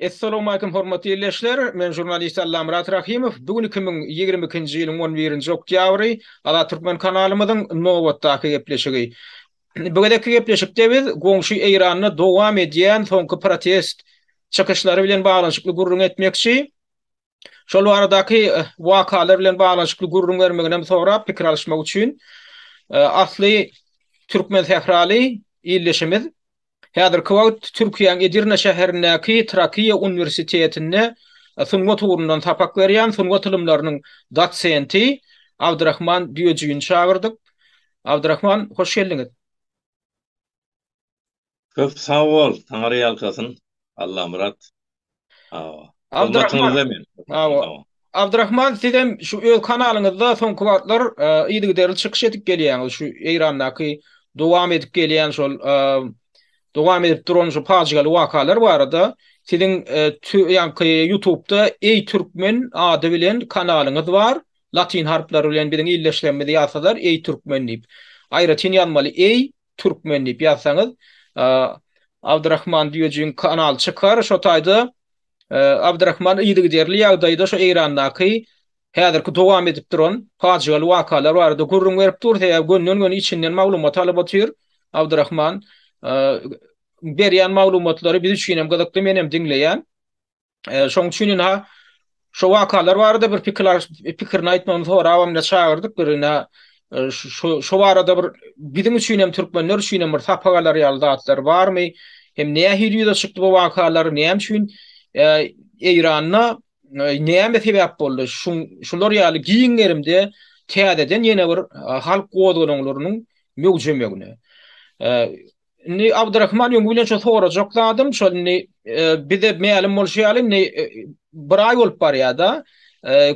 Essalowmalikim hormatly ildeşler! Men žurnalist Allamyrat Rahymow. Bu gün 2022-nji ýylyň on birinji oktýabry Azat Türkmen kanalymyzyň nobatdaky gepleşigi. Bu gezekki gepleşikde biz goňşy Eýranda dowam edýän soňky protest çykyşlary bilen baglanyşykly gürrüň etmekçi. Şol baradaky wakalar bilen baglanyşykly gürrüň bermeginem sorap, pikir alyşmak üçin asly türkmen sähraly ildeşimiz, häzirki wagt Türkiýäň Edirne şäherindäki Trakiýa uniwersitetinde sungat ugrundan sapak berýän sungat ylymlarynyň dosenti Abdyrahman Düýejini çagyrdyk. Abdyrahman, hoş geldiňiz. Köp sag bol, Taňry ýalkasyn, Allamyrat. Hawa. Abdurrahman, men. Hawa. Abdurrahman siz hem şu öz kanalyňyzda soňky wagtlar e, yzygiderli çykyş edip gelýäňiz şu Eýrandaky dowam edip gelýän şol e, dowam edip duran şu pajygaly wakalar barada siziň e, ýaňky YouTube'da Eý Türkmen ady bilen kanalyňyz bar. Latyn harplary bilen biziň ildeşlerimiz ýazsalar Eý Türkmen diýip. Aýratyn ýazmaly Eý Türkmen diýip ýazsaňyz Abdurrahman Düýejigiň kanaly çykar. Şo taýda Abdurrahman yzygiderli ýagdaýda şo Eýrandaky häzirki dowam edip duran pajygaly wakalar barada gürrüň berip dur. Sebäbi gönden-göni içinden maglumat alyp otyr Abdurrahman. Berýän maglumatlary biz üçin hem gyzykly, men hem diňleýän. Şoň üçin ynha şu wakalar barada bir pikir pikirini aýtmagyny sorabam ine çagyrdyk bir ine şu şu barada bir biziň üçin hem türkmenler üçin hem bir sapak alar ýaly zatlar barmy? Hem nähili ýüze çykdy bu wakalar? Näme üçin Eýranda näme sebäp boldy? Şu şular ýaly giň gerimde täzeden ýene bir halk gozgalaňlarynyň möwjemegine. Indi Abdurrahman öňi bilen şo sorajak zadym şol indi bize mälim bolşy ýaly indi bir aý bolup barýar-da.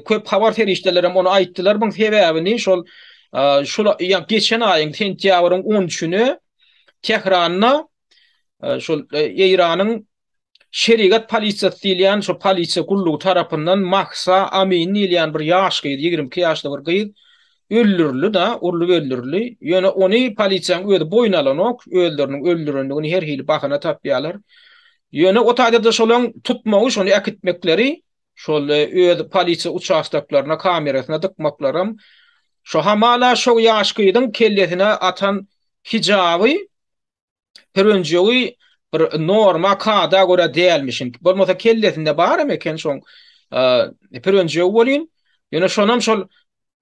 Köp habar serişdelerem ony aýtdylar muň sebäbini şol şul ýa geçen aýyň sentýabryň 13-üne Tähranda şol Eýranyň Şerigat polisiýasy diýilýän şo polisiýa gullugy tarapyndan Mahsa Amini diýilýän bir ýaş gyz, 22 ýaşly bir gyz öldürildi-da, urlup öldürildi. Ýöne ony polisiýanyň özi boýun alanok, özleriniň öldürendigini her hili bahana tapýarlar. Ýöne o taýda-da şolaň tutmagy, şony äkitmekleri, şol öz polisiýa uçastoklaryna kamerasyna dykmaklaram şo hamala şo ýaş gyzyň kellesine atan hijaby Pürünjegi bir norma, kada görä dälmişin. Bolmasa kellesinde baram eken şoň pürünjegi welin, ýöne şonam şol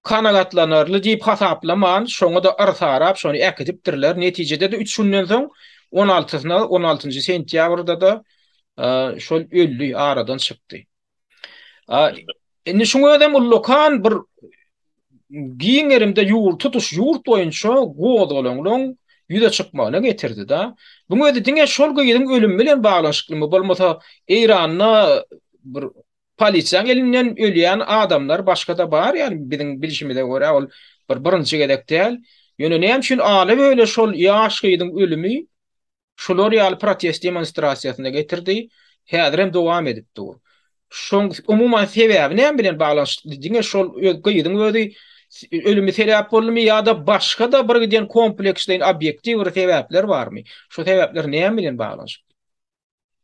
kanagatlanarly diýip hasaplaman, şoňa-da yrsarap şony äkidipdirler. Netijede-de üç günden soň on altysyna, on altynjy sentýabrda-da şol öldi, aradan çykdy. Indi şuň özem ullakan bir giň gerimde ýurt tutuş ýurt boýunça gozgalaňlaň ýüze çykmagyna getirdi-da. Buň özi diňe şol gyzyň ölümi bilen baglanyşyklymy, bolmasa Eýranda bir polisiýaň elinden ölýän adamlar başga-da bar, ýagny biziň bilşimize görä ol bir birinji gezek däl. Ýöne näme üçin ala-böle şol ýaş gyzyň ölümi Şular ýaly protest demonstrasiýasyna getirdi, häzirem dowam edip dur. Şoň umuman sebäbi näme bilen baglanyşykly? Diňe şol öz gyzyň özi ölümi sebäp boldumy ýa-da başga-da bir giden kompleksleýin obýektiw bir sebäpler barmy? Şu sebäpler näme bilen baglanyşykly?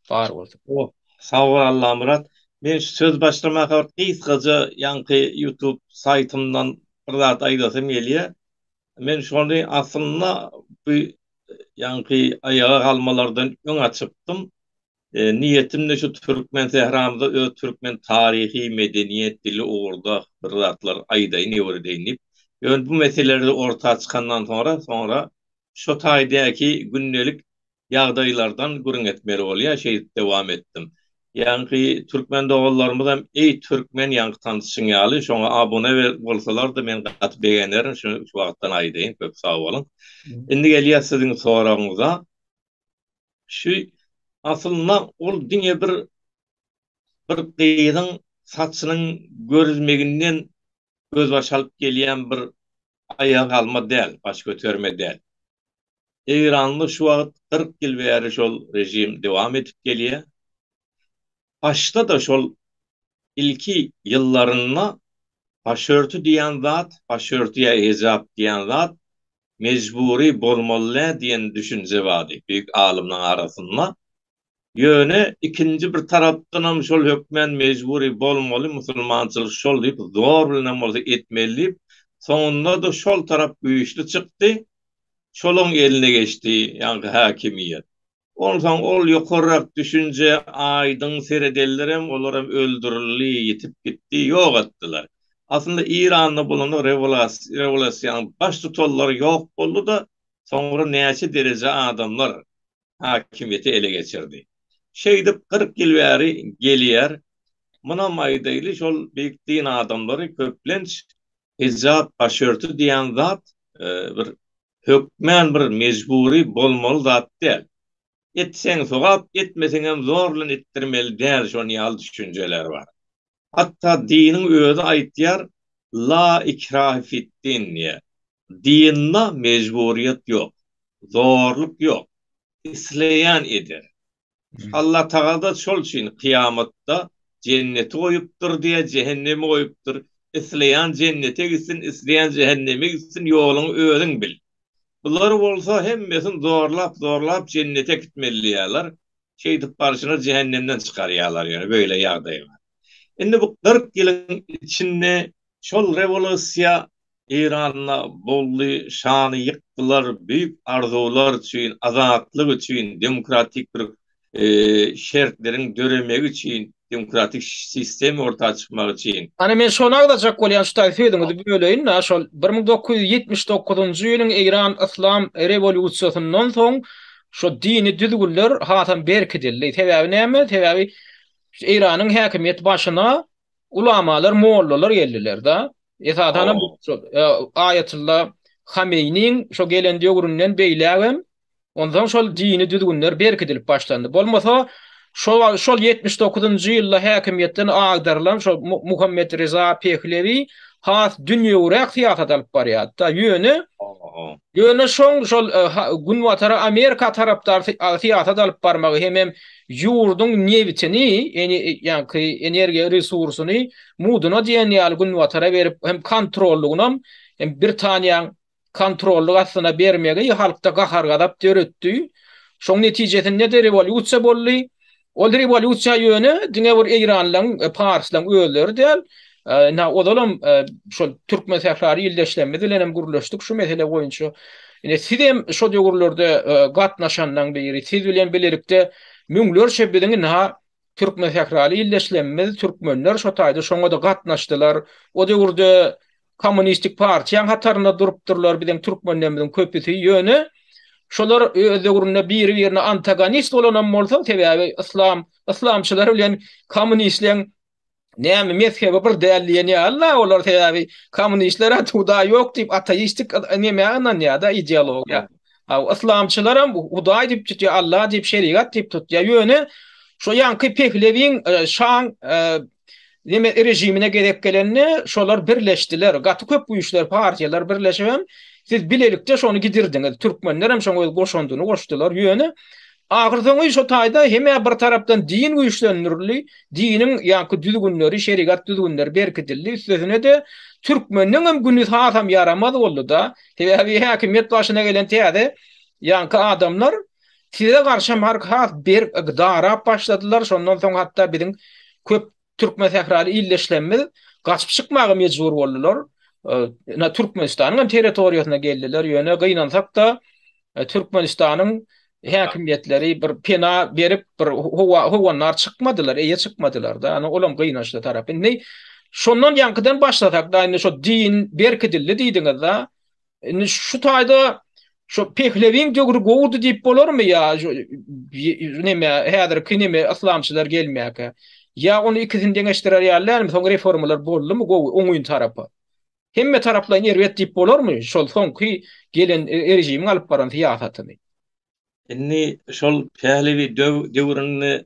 Bar bolsa. Oh, sag bol Allamyrat. Men şu söz başlamaka bir gysgaja ýaňky YouTube saýtymdan bir zat aýdasym gelýär. Men şony aslynda bu ýaňky aýaga galmalardan öň açypdym. Niýetim-de şu türkmen sähramyzda öz türkmen taryhy, medeniýet, dili ugurda bir zatlar aýdaýyn, öwredeýin diýip. Ýöne bu meseleler orta çykandan soňra, soňra şo taýdaky gündelik ýagdaýlardan gürrüň etmeli bolýar, şeýdip dowam etdim. Ýaňky türkmen doganlarymyzam eý türkmen ýaňky tanyşyň ýaly şoňa abune bolsalardy men gaty begenerin şuny şu wagtdan aýdaýyn köp sag boluň. Indi gelýäs siziň soragyňyza. Şu aslynda ol diňe bir bir gyzyň saçynyň görülmeginden gözbaş alyp gelýän bir aýaga galma däl, baş göterme däl. Eýranda şu wagt 40 ýyl bäri şol režim dowam edip gelýär. Başda-da şol ilki ýyllarynda başörtü diýen zat, başörtü ýa hijap diýen zat mejbury bolmaly däl diýen düşünje bardy beýik alymlaryň arasynda. Ýöne ikinji bir tarapdanam şol hökmän mejbury bolmaly, musulmançylyk şol diýip, zor bilenem bolsa etmeli diýip, soňunda-da şol tarap güýçli çykdy, şolaň eline geçdi ýaňky häkimiýet. Onsoň ol ýokarrak düşünje aýdyň seredenlerem olaram öldürildi, ýitip gitdi, ýok etdiler. Aslynda Eýranda bolan rewolýusiýanyň baştutanlary ýok boldy-da, soňra näçe dereje adamlar häkimiýeti ele geçirdi. Şeýdip 40 ýyl bäri gelýär. Munam aýdaýly şol beýik din adamlary köplenç hijap, başörtü diýen zat bir hökmän bir mejbury bolmaly zat däl. Etseň sogap, etmeseňem zor bilen etdirmeli däl şon ýaly düşünjeler bar. Hatda diniň özi aýtýar La ikrahe fiddin diýýär. Dinde mejburyýet ýok. Zorluk ýok. Isleýän eder. Allatagala şol üçin kyýamatda jenneti goýupdyr diýýär, jähennemi goýupdyr. Isleýän jennete gitsin, isleýän jähenneme gitsin, ýoluňy özüň bil. Bular bolsa hemmesini zorlap-zorlap jennete äkitmeli diýýärler. Şeýdip barşyna jähennemden çykarýarlar ýöne beýle ýagdaý bar. Indi bu 40 ýylyň içinde şol rewolýusiýa Eýranda boldy, şany ýykdylar, beýik arzuwlar üçin, azatlyk üçin, demokratik bir şertleriň döremegi üçin, demokratik sistem orta çykmagy üçin. Ana men şony agzajak bolýan şu taý sözüňizi böleýin-de, şol 1979-njy ýylyň Eýran yslam rewolýusiýasyndan soň şo dini düzgünler hasam berkidildi. Sebäbi näme? Sebäbi Eýranyň häkimiýet başyna ulamalar, mollalar geldiler-de. Esasanam şo Aýatylla Hameýniň şo gelen döwründen beýlägem onsoň şol dini düzgünler berkidilip başlandy. Bolmasa şol şol 79-njy ýylda häkimiýetden agdarylan şo Muhammet Reza Pehlewi has dünýewiräk syýasat alyp barýardy-da. Ýöne ýöne şoň şol Günbatara Amerika tarapdar syýasat alyp barmagy hemem ýurduň nebitini, ýaňky energiýa resursyny muduna diýen ýaly Günbatara berip hem kontrollygynam hem Britaniýaň kontrollyk astyna bermegi halkda gahar-gazap döretdi. Şoň netijesinde-de rewolýusiýa boldy. Ol rewolýusiýa ýöne diňe bir eýranlaň, parslaň özleri däl, ynha ozalam şol türkmen sährary ildeşlerimiz bilen hem gürleşdik şu mesele boýunça. Ine siz hem şo döwürlerde gatnaşanlaň biri, siz bilen bilelikde müňlerçe biziň ynha Türkmen sähraly ildeşlerimiz, türkmenler şo taýda şoňa-da gatnaşdylar. O döwürde kommunistik partiýaň hatarynda durupdyrlar biziň türkmenlerimiziň köpüsi. Ýöne şolar öz döwründe biri-birine antagonist bolanam bolsa, sebäbi yslam, yslamçylar bilen kommunistleň näme mezhebi bir däl diýen ýaly-la olar sebäbi kommunistler-ä Hudaý ýok diýip ateistik nämä ynanýar-da ideologiýa. Yslamçylaram Hudaý diýip tutýar, Allah diýip, şerigat diýip tutýar. Ýöne şo ýaňky Pehlewiň şaň neme režimine gezek gelende şolar birleşdiler. Gaty köp güýçler, partiýalar birleşibem siz bilelikde şony gidirdiňiz. Türkmenlerem şoňa öz goşandyny goşdular. Ýöne Ahyrsoňy şo taýda hem-ä bir tarapdan din güýçlendirildi, diniň ýaňky düzgünleri, şerigat düzgünleri berkidildi, üstesine-de türkmeniňem güni hasam ýaramaz boldy-da. Sebäbi häkimiýet başyna gelen täze ýaňky adamlar size garşam has berk darap başladylar, şondan soň hatda biziň köp Türkmen sähraly ildeşlerimiz gaçyp çykmaga mejbur boldular. Ina Türkmenistanyň hem territoriýasyna geldiler. Ýöne gynansak-da Türkmenistanyň häkimiýetleri bir pena berip, bir howa howandar çykmadylar, eýe çykmadylar-da. Ana olam gynançly tarapy. Indi şondan ýaňkydan başlasak-da, indi şo din berkidildi diýdiňiz-de. Indi şu taýda şu Pehlewiň döwri gowudy diýip bolarmy ýa neme häzirki neme yslamçylar gelmäkä? Ýa ony ikisini deňeşdirer ýaly dälmi? Soň reformalar boldumy gowy oňyn tarapa? Hemme taraplaýyn erbet diýip bolarmy şol soňky gelen režimiň alyp baran syýasatyny? Indi şol Pehlewi döwründe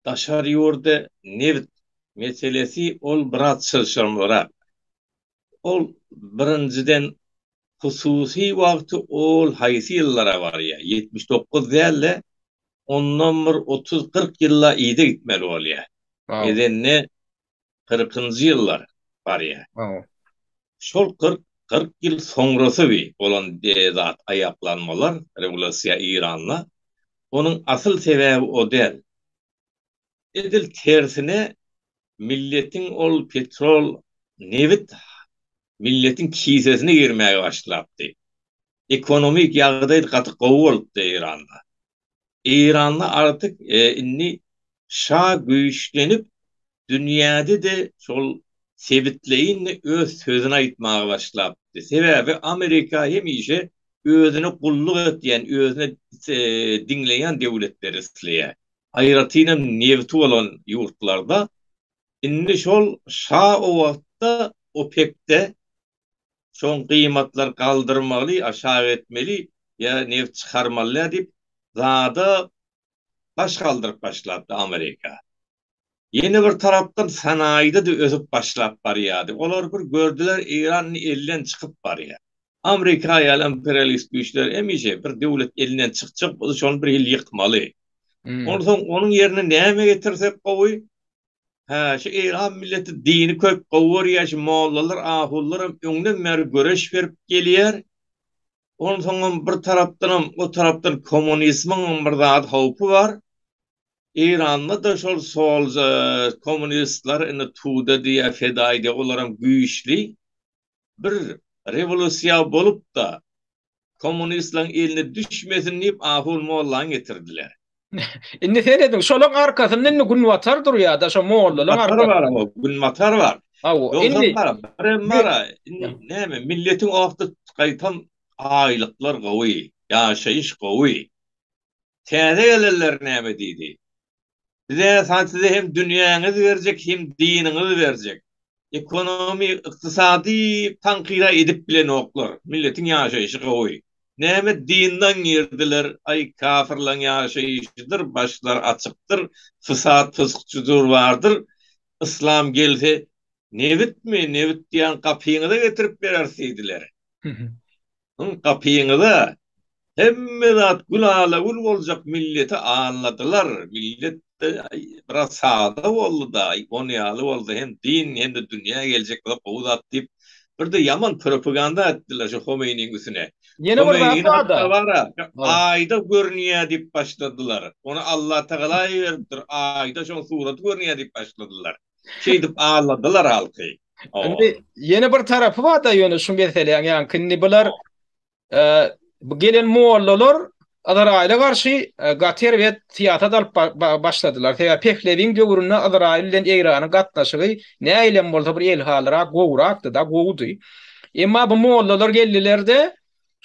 daşary ýurda nebit meselesi ol biraz çylşyrymlyrak. Ol birinjiden hususy wagty ol haýsy ýyllara barýar, 79 däl-de, ondan bir otuz-kyrk ýylla yza gitmeli bolýar. Edende kyrkynjy ýyllar barýar. Şol 40 40 ýyl soňrasy bi bolan zat aýaklanmalar, rewolýusiýa Eýranda. Onuň asyl sebäbi o däl. Edil tersine milletiň ol petrol, nebit milletiň kisesine girmäge başlapdy. Ekonomik ýagdaý gaty gowy bolupdy Eýranda. Eýranda artyk indi şa güýçlenip dünýäde-de şol sebitleýin-de öz sözüni aýtmaga başlapdy. Sebäbi Amerika hemişe özüne gulluk etýän, özüne diňleýän döwletleri isleýär. Aýratynam nebti bolan ýurtlarda. Indi şol şa o wagtda OPEK-de şoň gyýmatlary galdyrmaly, aşak etmeli ýa neft çykarmaly däl diýip zada baş galdyryp başlapdy Amerika. Ýene bir tarapdan sanaýyda-da ösüp başlap barýardy. Olar bir gördüler Eýran indi elden çykyp barýar. Amerika ýaly imperialist güýçler hemişe bir döwlet elinden çykjak bolsa şony bir hili ýykmaly. Onsoň onuň ýerine näme getirsek gowy? Hä, şu Eýran milleti dini köp gowy görýär, şu mollalar, ahunlaram öňden bäri göreş berip gelýär. Onsoňam bir tarapdanam o tarapdan kommunizmiňem bir zady howpy bar. Eýranda-da şol sol kommunistler indi Tude diýýär, Fedaý diýýär, olaram güýçli. Bir rewolýusiýa bolup-da, kommunistleriň eline düşmesin diýip ahun mollany getirdiler. Indi serediň, şolaň arkasynda indi Günbatar durýar-da, şo mollalaň arkasynda. Günbatar bar, Günbatar bar. Hawa, indi birem bar-a, indi näme, milletiň o wagtda gaýtam aýlyklar gowy, ýaşaýyş gowy. Täze gelenler näme diýdi? Bize san size hem dünýäňizi berjek hem diniňizi berjek. Ekonomi, ykdysady tankyda edip bilenoklar. Milletiň ýaşaýşy gowy. Näme dinden girdiler, aý kafirleň ýaşaýşydyr, başlary açykdyr, fysat fysk juzur bardyr. Yslam gelse nebitmi, nebit diýen gapyňyza getirip bereris diýdiler. Gapyňyza hemme zat gül-ala-gül boljak milleti aldadylar. Millet biraz sada boldy-da, on ýaly boldy, hem din, hem-de dünýä geljek bolsa gowy zat diýip, bir-de ýaman propaganda etdiler şu Homeýniň üstüne. Ýene bir zat bar-da. Aýda görünýär diýip başladylar. Ony Allatagala iberipdir, aýda şoň suraty görünýär diýip başladylar. Şeýdip aldadylar halky. Indi ýene bir tarapy bar-da ýöne şu meseläň ýaňky indi bular bu gelen mollalar Yzraýyla garşy gaty erbet syýasat alyp başladylar. Sebäbi Pehlewiň döwründe Yzraýyl bilen Eýranyň gatnaşygy nähilem bolsa bir elhalyrak, gowrakdy-da, gowudy. Emma bu mollalar geldiler-de,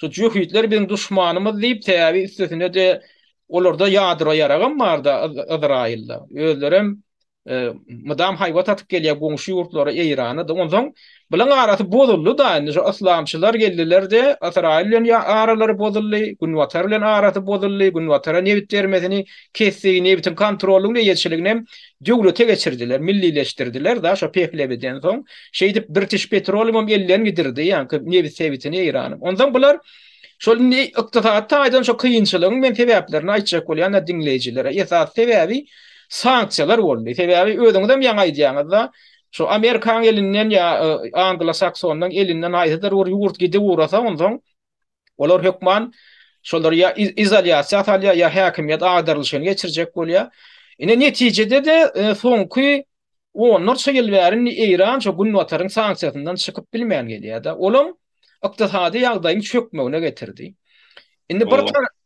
şu jöhitler biziň duşmanymyz diýip, sebäbi üstesine-de olarda ýadro ýaragam bardy Yzraýylda. Özlerem mydam haýbat atyp gelýär goňşy ýurtlara Eýrana-da. Onsoň bulaň arasy bozuldy-da indi şu yslamçylar geldiler-de Ysraýyl bilen aralary bozuldy, Günbatar bilen arasy bozuldy, Günbatara nebit bermesini kesdi, nebitiň kontrollygyny eýeçiligini hem döwlete geçirdiler, millileşdirdiler-da şo Pehlewiden soň. Şeýdip British Petroleum elden gidirdi ýaňky nebit sebitini Eýranyň. Onsoň bular Şol indi ykdysady taýdan şo kynçylygyň men sebäplerini aýtjak bolýan-da diňleýjilere. Esasy sebäbi sanksiýalar boldy. Sebäbi özüňizem ýaňy aýdýaňyz-da, şo Amerikanyň elinden ýa anglo-saksonlaryň elinden haýsydyr bir ýurt gidip ugrasa, onsoň olar hökman şolary ýa izolýasiýa salýar, ýa häkimiýet agdarylyşygyny geçirjek bolýar. Ine netijede-de soňky onlarça ýyl bäri indi Eýran şo Günbataryň sanksiýasyndan çykyp bilmän gelýär-de. Olam ykdysady ýagdaýyň çökmegine getirdi. Indi bir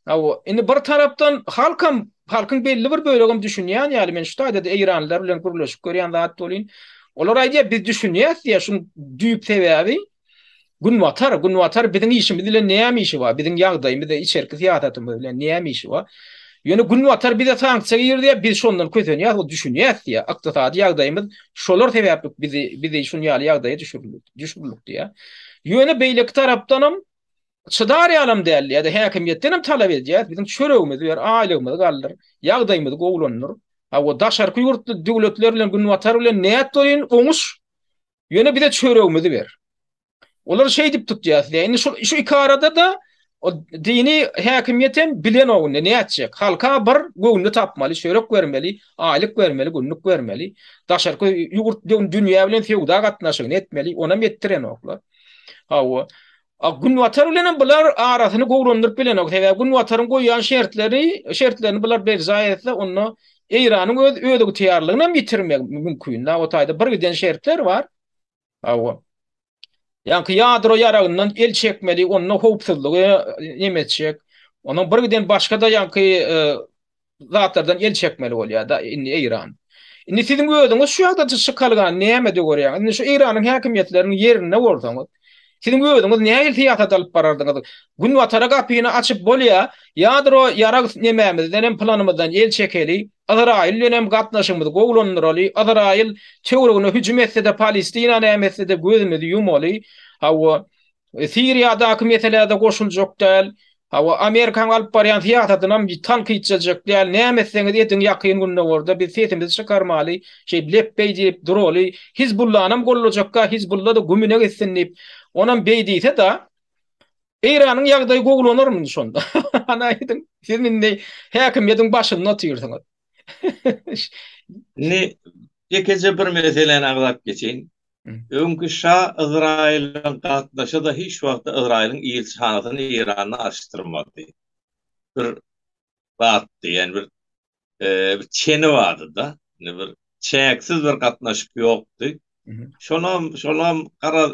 hawa, indi bir tarapdan halkam, halkyň belli bir bölegem düşünýän ýaly, men şu taýda-da eýranlylar bilen gürleşip görýän zat bolýyn. Olar aýdýar, biz düşünýäs diýýär, şuň düýp sebäbi Günbatar, Günbatar biziň işimiz bilen näme işi bar? Biziň ýagdaýymyz, içerki syýasatymyz bilen näme işi bar? Ýöne Günbatar bize sanksiýa girizýär, biz şondan kösenýäs, ol düşünýäs diýýär. Ykdysady ýagdaýymyz şolar sebäpli bizi bizi şun ýaly ýagdaýa düşürdi, düşürdik diýýär. Ýöne beýleki tarapdanam çydar ýalam däl diýýär-de, häkimiýetden hem talap edýär, biziň çöregimizi ber, aýlygymyzy galdyr, ýagdaýymyzy gowulandyr. Hawa, daşarky ýurtly döwletler bilen, Günbatar bilen näet bolýyn, oňuş, ýöne bize çöregimizi ber. Olar şeýdip tutýar size. Indi şu şu iki arada-da o dini häkimiýet hem bilenok indi nätjek. Halka bir göwnüni tapmaly, çörek bermeli, aýlyk bermeli, günlük bermeli. Daşarky ýurt dünýä bilen söwda gatnaşygyny etmeli, onam etdirenoklar. Hawa. A Günbatar bilenem bular arasyny gowulandyryp bilenok. Sebäbi Günbataryň goýýan şertleri, şertlerini bular berjaý etse, onda Eýranyň öz özygtyýarlygyny hem ýitirmegi mümkin. Da o taýda bir giden şertler bar. Hawa. Ýaňky ýadro ýaragyndan el çekmeli, onda howpsuzlygy neme etjek. Onuň bir giden başga-da ýaňky zatlardan el çekmeli bolýar-da indi Eýran. Indi siziň özüňiz şu ýagdaýda çykalgany nämede görýäňiz? Indi şu Eýranyň häkimiýetleriniň ýerinde bolsaňyz, siziň özüňiz nähili syýasat alyp barardyňyz? Günbatara gapyny açyp bolýar, ýadro ýarag nemämizden hem planymyzdan el çekeli, Yzraýyl bilen hem gatnaşygymyzy gowulandyraly, Yzraýyl töweregine hüjüm etse-de, Palestina näme etse-de gözümizi ýumaly. Hawa, Siriýadaky meselä-de goşuljak däl. Hawa, Amerikanyň alyp barýan syýasatynam tankytjajak däl. Näme etseňiz ediň ýakyn gündogarda biz sesimizi çykarmaly, şeýdip lepbeý diýip duraly. Hizbullanam goldajakka, Hizbulla-da gümüne gitsin diýip, onam beý diýse-de, Eýranyň ýagdaýy gowulanarmy indi şonda? Hany aýdyň, siz indi häkimiýetiň başynda otyrsyňyz. Indi ýekeje bir meseläni agzap geçeýin. Öňki şa Yzraýylyň gatnaşy-da hiç wagtda Yzraýylyň ilçihanasyny Eýranda açdyrmady. Bir zatdy, ýagny bir bir çeni bardy-da. Indi bir çäksiz bir gatnaşyk ýokdy. Şonam, şolam garaz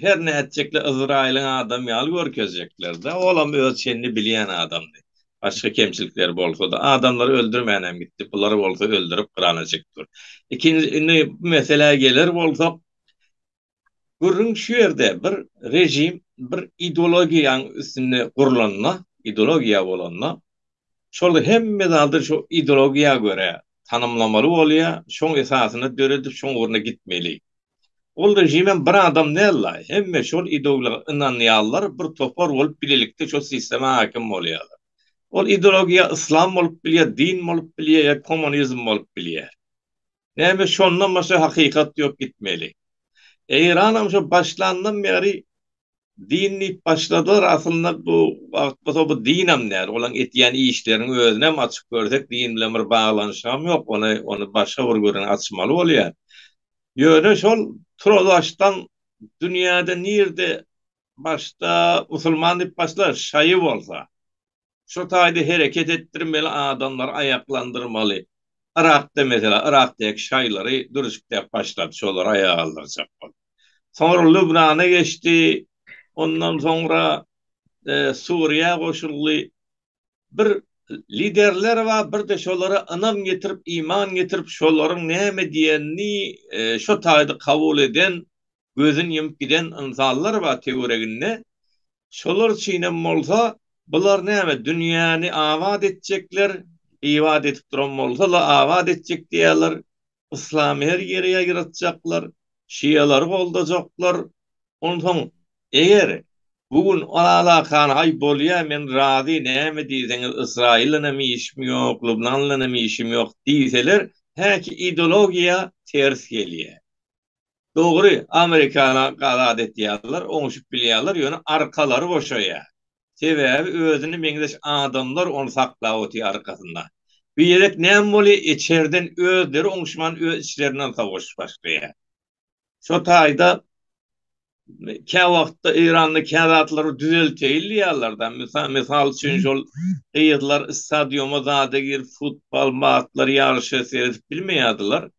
her nätjekler Yzraýylyň adamy ýaly görkezjekler-de. Olam öz çenini bilýän adamdy. Başga kemçilikleri bolsa-da, adamlary öldürmänem gitdi, bulary bolsa öldürip gyrana çekip dur. Ikinji, indi bu meselä geler bolsak, gürrüň şu ýerde bir režim bir ideologiýaň üstünde gurlanda, ideologiýa bolanda, şol hemme zady şo ideologiýa görä tanymlamaly bolýar, şoň esasynda döredip, şoň ugruna gitmeli. Ol režimem bir adam däl-la, hemme şol ideologiýa ynanýanlar bir topar bolup bilelikde şol sistema hakim bolýarlar. Ol ideologiýa yslam bolup bilýär, din bolup bilýär ýa kommunizm bolup bilýär. Näme şondan başga hakykat ýok gitmeli. Eýranam şo başlandan bäri Din diýip başladylar aslynda bu wagt bolsa bu dinam däl olaň etýän işleriniň özünem açyp görsek din bilen bir baglanyşygam ýok ony ony başga bir gürrüň açmaly bolýar. Ýöne şol turazbaşdan dünýäde nirde başda musulman diýip başlar şaýy bolsa. Şo taýda hereket etdirmeli adamlary aýaklandyrmaly. Yrakda mesela Yrakdaky şaýlary dürüşikläp başlady şolary aýaga galdyrjak bolup. Soňra Lübnana geçdi ondan soňra Suriýa goşuldy. Bir liderler bar birde şolara ynam getirip iman getirip şolaryň näme diýenini şo taýda kabul eden gözüni ýumup giden ynsanlar bar töwereginde. Şolar üçinem bolsa, bular näme, dünýäni abat etjekler, bibat edip duran bolsa-da abat etjek diýýärler, yslamy her ýere ýaýratjaklar, şialary goldajaklar. Onsoň, eger bu gün ol alakany, aý bolýa, men razy, näme diýseňiz, Ysraýyl bilenem işim ýok, Lubnan bilenem işim ýok diýseler, häki ideologiýa ters gelýär. Dogry, Amerikana galat etýärler, oňuşyp bilýärler, ýöne arkalary boşaýar. Sebäbi özüne meňzeş adamlar ony saklap otyr arkasynda. Bir gezek näme bolýar, içerden özleri oňuşman öz içlerinden savaş başlaýar. Şo taýda käwagtda Eýranda kä zatlary düzelteýin diýýärler-de. Mysal üçin şol gyzlar stadioma zada girip futbal matlar ýaryşa seredip bilmeýärdiler.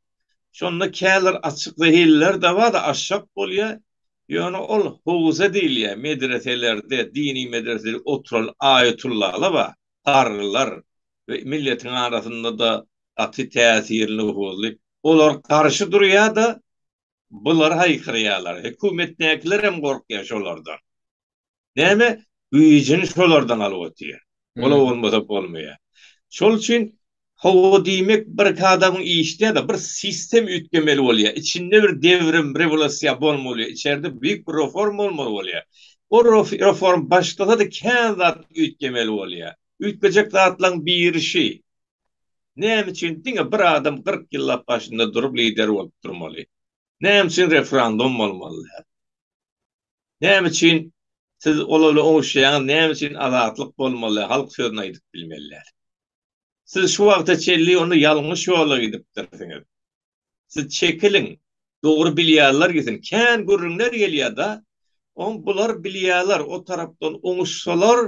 Şonda käbir açyk zehinler-de bar-da, aşak bolýar. Ýöne ol howza diýilýär, medreselerde, dini medreselerde oturan aýatullalar bar, garrylar we milletiň arasynda-da gaty täsirli, nufuzly. Olar garşy durýar-da, bulary haýkyrýarlar. Hökümetdäkilerem gorkýar şolardan. Näme? Güýjüni şolardan alyp otyr. Ola bolmasa bolmaýar. Şol üçin hawa diýmek birki adamyň işi däl-de, bir sistem üýtgemeli bolýar. Içinde bir dewrim, rewolýusiýa bolmaly bolýar. Içerde büýük bir reform bolmaly bolýar. O reform başlasa-da kän zat üýtgemeli bolýar. Üýtgejek zatlaryň biri şi. Näme üçin diňe bir adam 40 ýyllap başynda durup lider bolup durmaly? Näme üçin referandum bolmaly däl? Näme üçin siz olar bilen oňuşýaňyz, näme üçin azatlyk bolmaly, halk sözüni aýdyp bilmeli däl. Siz şu wagta çenli onda ýalňyş ýola gidipdirsiňiz. Siz çekiliň, dogry bilýänler gitsin. Kän gürrüňler gelýär-da. On bular bilýärler, o tarapdan oňuşsalar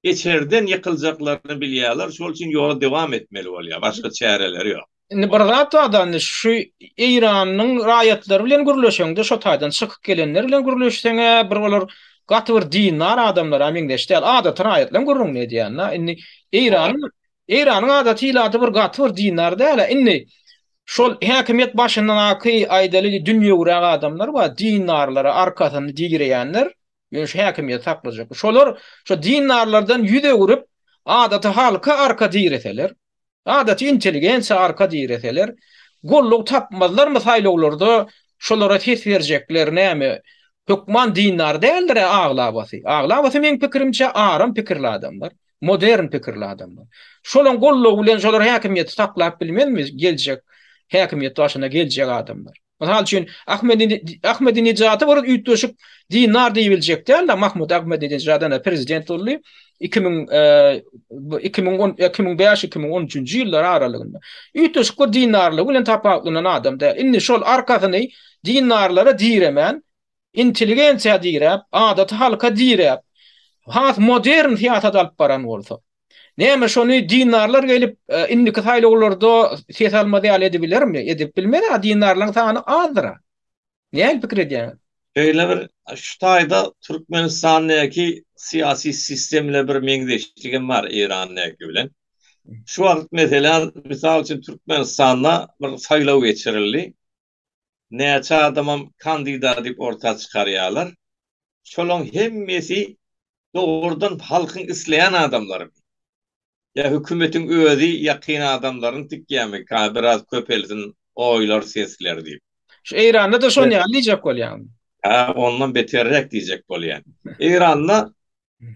içerden ýykyljaklaryny bilýärler, şol üçin ýola dowam etmeli bolýar, başga çäreleri ýok. Indi bir zat bar-da, indi şu Eýranyň raýatlary bilen gürleşeňde, şo taýdan çykyp gelenler bilen gürleşseň-ä, bir olar gaty bir dindar adamlara meňzeş däl, adaty raýatlaryň gürrüňini edýän-de. Indi Eýranyň Eýranyň adaty ilaty bir gaty bir dindar däl-ä. Indi şol häkimiýet başyndaky aýdaly dünýewiräk adamlar bar, dindarlara arkasyny direýänler, ýöne şu häkimiýeti saklajak. Şolar şo dindarlardan ýüz öwrüp, adaty halka arka direseler, Adaty intelligensiýa arka direseler, goldaw tapmazlarmy saýlawlarda şolara ses berjekler näme hökman dindar däldir-ä aglabasy. Aglabasy meň pikirimçe aram pikirli adamlar, modern pikirli adamlar. Şolaň goldawy bilen şolar häkimiýeti saklap bilmezmi geljek häkimiýet başyna geljek adamlar. Mysal üçin, Ahmedinejady bir üýtgeşik dindar diýibiljek däl-de, Mahmud Ahmedinejad ene prezident boldy 2000 2010 2005 2013-nji ýyllar aralygynda. Üýtgeşik bir dindarlygy bilen tapawutlanan adam däl. Indi şol arkasyny dindarlara diremän, intelligensiýa diräp, adaty halka diräp, has modern syýasat alyp baran bolsa, Näme şony dindarlar gelip indiki saýlawlarda ses almaz ýaly edibilermi? Edip bilmez-ä, dindarlaryň sany azdyr-a. Nähili pikir edýäňiz? Şeýle bir şu taýda Türkmenistandaky syýasy sistem bilen bir meňzeşligem bar Eýrandaky bilen. Şu wagt meselem, mysal üçin Türkmenistanda bir saýlaw geçirildi. Näçe adamam kandida diýip orta çykarýarlar. Şolaň hemmesi dogrudan halkyň isleýän adamlarymy? Ýa hökümetiň özi ýakyn adamlaryny tikýärmi, ka biraz köpelsin oýlar, sesler diýip. Şu Eýranda-da şon ýaly diýjek bolýaňmy? Hä, ondan beterräk diýjek bolýan. Eýranda,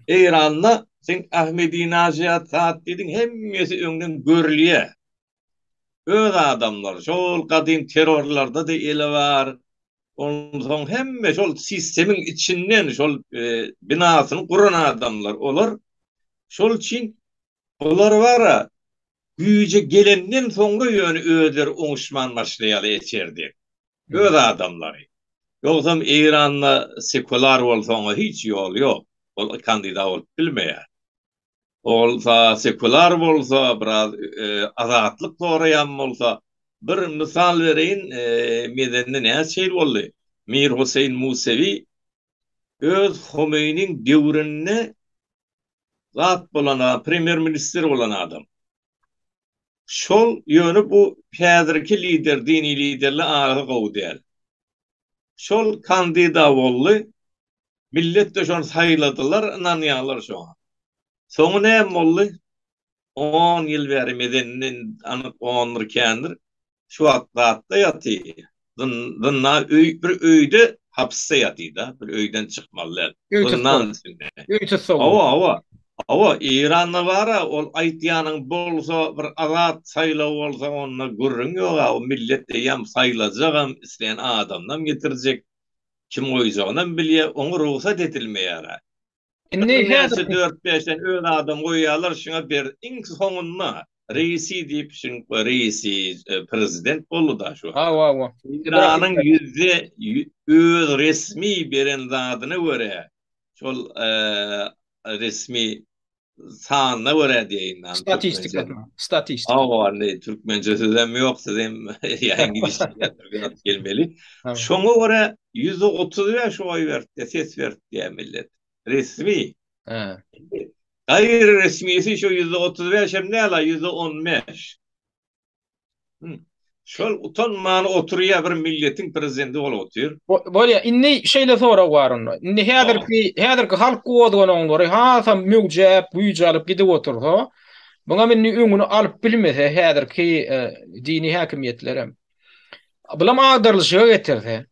Eýranda sen Ahmedinajad zat diýdiň, hemmesi öňden görülýär. Öz adamlary, şol gadym terrorlarda-da eli bar. Onsoň hemme şol sistemiň içinden şol binasyny guran adamlar olar. Şol üçin bular bara güýje gelenden soňra ýöne özleri oňuşman başlaýarlar içerde. Öz adamlary. Ýogsam Eýranda sekular bolsa oňa hiç ýol ýok. Ol kandida bolup bilmeýär. Bolsa, sekular bolsa, biraz azatlyk soraýan bolsa, bir mysal bereýin, Medende näçe ýyl boldy? Mir Huseýn Musewi öz Homeýniň döwründe zat bolan adam, premýer-ministr bolan adam. Şol, ýöne bu häzirki lider, dini liderle arasy gowy däl. Şol kandida boldy, Millet-de şony saýladylar, ynanýarlar şoňa. Soňy näme boldy? On ýyl bäri medeninden anyk ondur kändir. Şu wagt zatda ýaty. Zynda öý bir öýde hapysda ýaty-da, bir öýden çykmaly däl. Zyndan içinde. Öý tussagy. Hawa, hawa. Hawa, Eýranda bar-a, ol aýtýanyň bolsa, bir azat saýlaw bolsa, onda gürrüň ýog-a, o millet eýýäm saýlajagam, isleýän adamynam getirjek. Kim goýjagynam bilýär, oňa rugsat edilmeýär-ä. Indi Birnäçe dört-bäşden öz adam goýýarlar, şuňa ber, iň soňunda Reisi diýip, şuň Reisi prezident boldy-da şu wagt. Hawa, hawa. Eýranyň ýüzde öz resmi beren zadyna görä, şol resmi sanyna görä diýeýin da. Statistikasyna. Statistika. Hawa, indi türkmençe sözem ýok, sizem ýaýyň gidişine gelmeli. Şoňa görä 135 oý berdi, ses berdi diýýär millet. Resmi. Hä. Gaýry resmisi şu 135 hem däl, 115. Şol utanman oturýar bir milletiň prezidenti bolup otyr. Bolýar. Indi şeýle sorag bar onda. Indi häzirki häzirki halk gozgalaňlary hasam möwjäp, güýç alyp gidip otursa, buňam indi öňüni alyp bilmese häzirki dini häkimiýetlerem. Bulam agdarylyşyga getirse.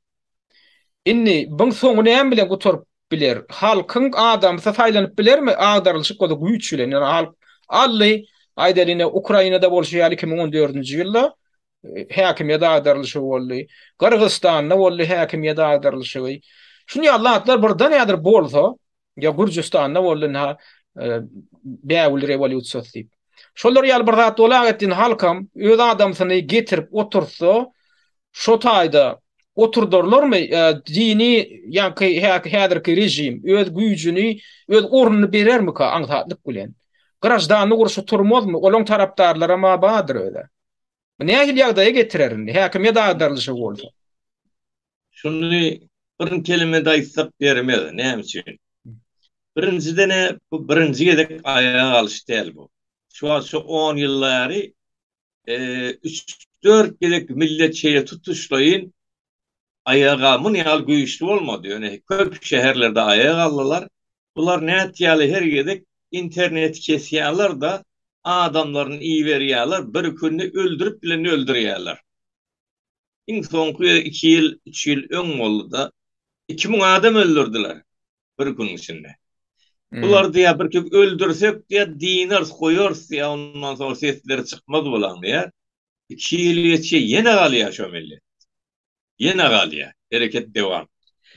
Indi buň soňy näme bilen gutaryp biler? Halkyň adamsy saýlanyp bilermi agdarylyşyk bolsa güýç bilen? Ýöne halk aldy, aýdaly ine Ukrainada bolşy ýaly 2014-nji ýylda e, häkimiýet agdarylyşygy boldy. Gyrgyzystanda boldy häkimiýet agdarylyşygy. Şuny ýaly zatlar birden häzir bolsa, ýa Gürjüstanda boldy ynha e, Bägül rewolýusiýasy diýip. Şolar ýaly bir zat bolagetdin halkam öz adamsyny getirip oturtsa, şo taýda. Oturdarlarmy dini ýaňky häzirki režim öz güýjüni, öz ornuny berermika aňsatlyk bilen? Graždanlyk urşy turmazmy? Olaň tarapdarlaram-a bardyr özä. Bu nähili ýagdaýa getirer indi, häkimiýet agdarylyşygy bolsa? Şuny bir kelimede aýtsak bermez. Näme üçin? Birinjiden-ä bu birinji gezek aýaga galyş däl bu. Şu wagt şu on ýyl bäri üç-dört gezek millet şeýle tutuşlaýyn aýaga muny ýaly güýçli bolmady. Ýöne köp şäherlerde aýaga galdylar. Bular nätýäli her gezek interneti kesýärler-de, adamlaryny iberýärler, bir günde öldürip bilenini öldürýärler. Iň soňky gezek iki ýyl, üç ýyl öň boldy-da, 2000 adam öldürdiler. bir günüň içinde. Bular diýýär, bir kök öldürsek diýýär, dynarys, goýarys diýýär, ondan soň sesleri çykmaz bulaň diýýär. Iki ýyl geçýär, ýene galýar şo millet. Ýene galýar. Hereket dewam.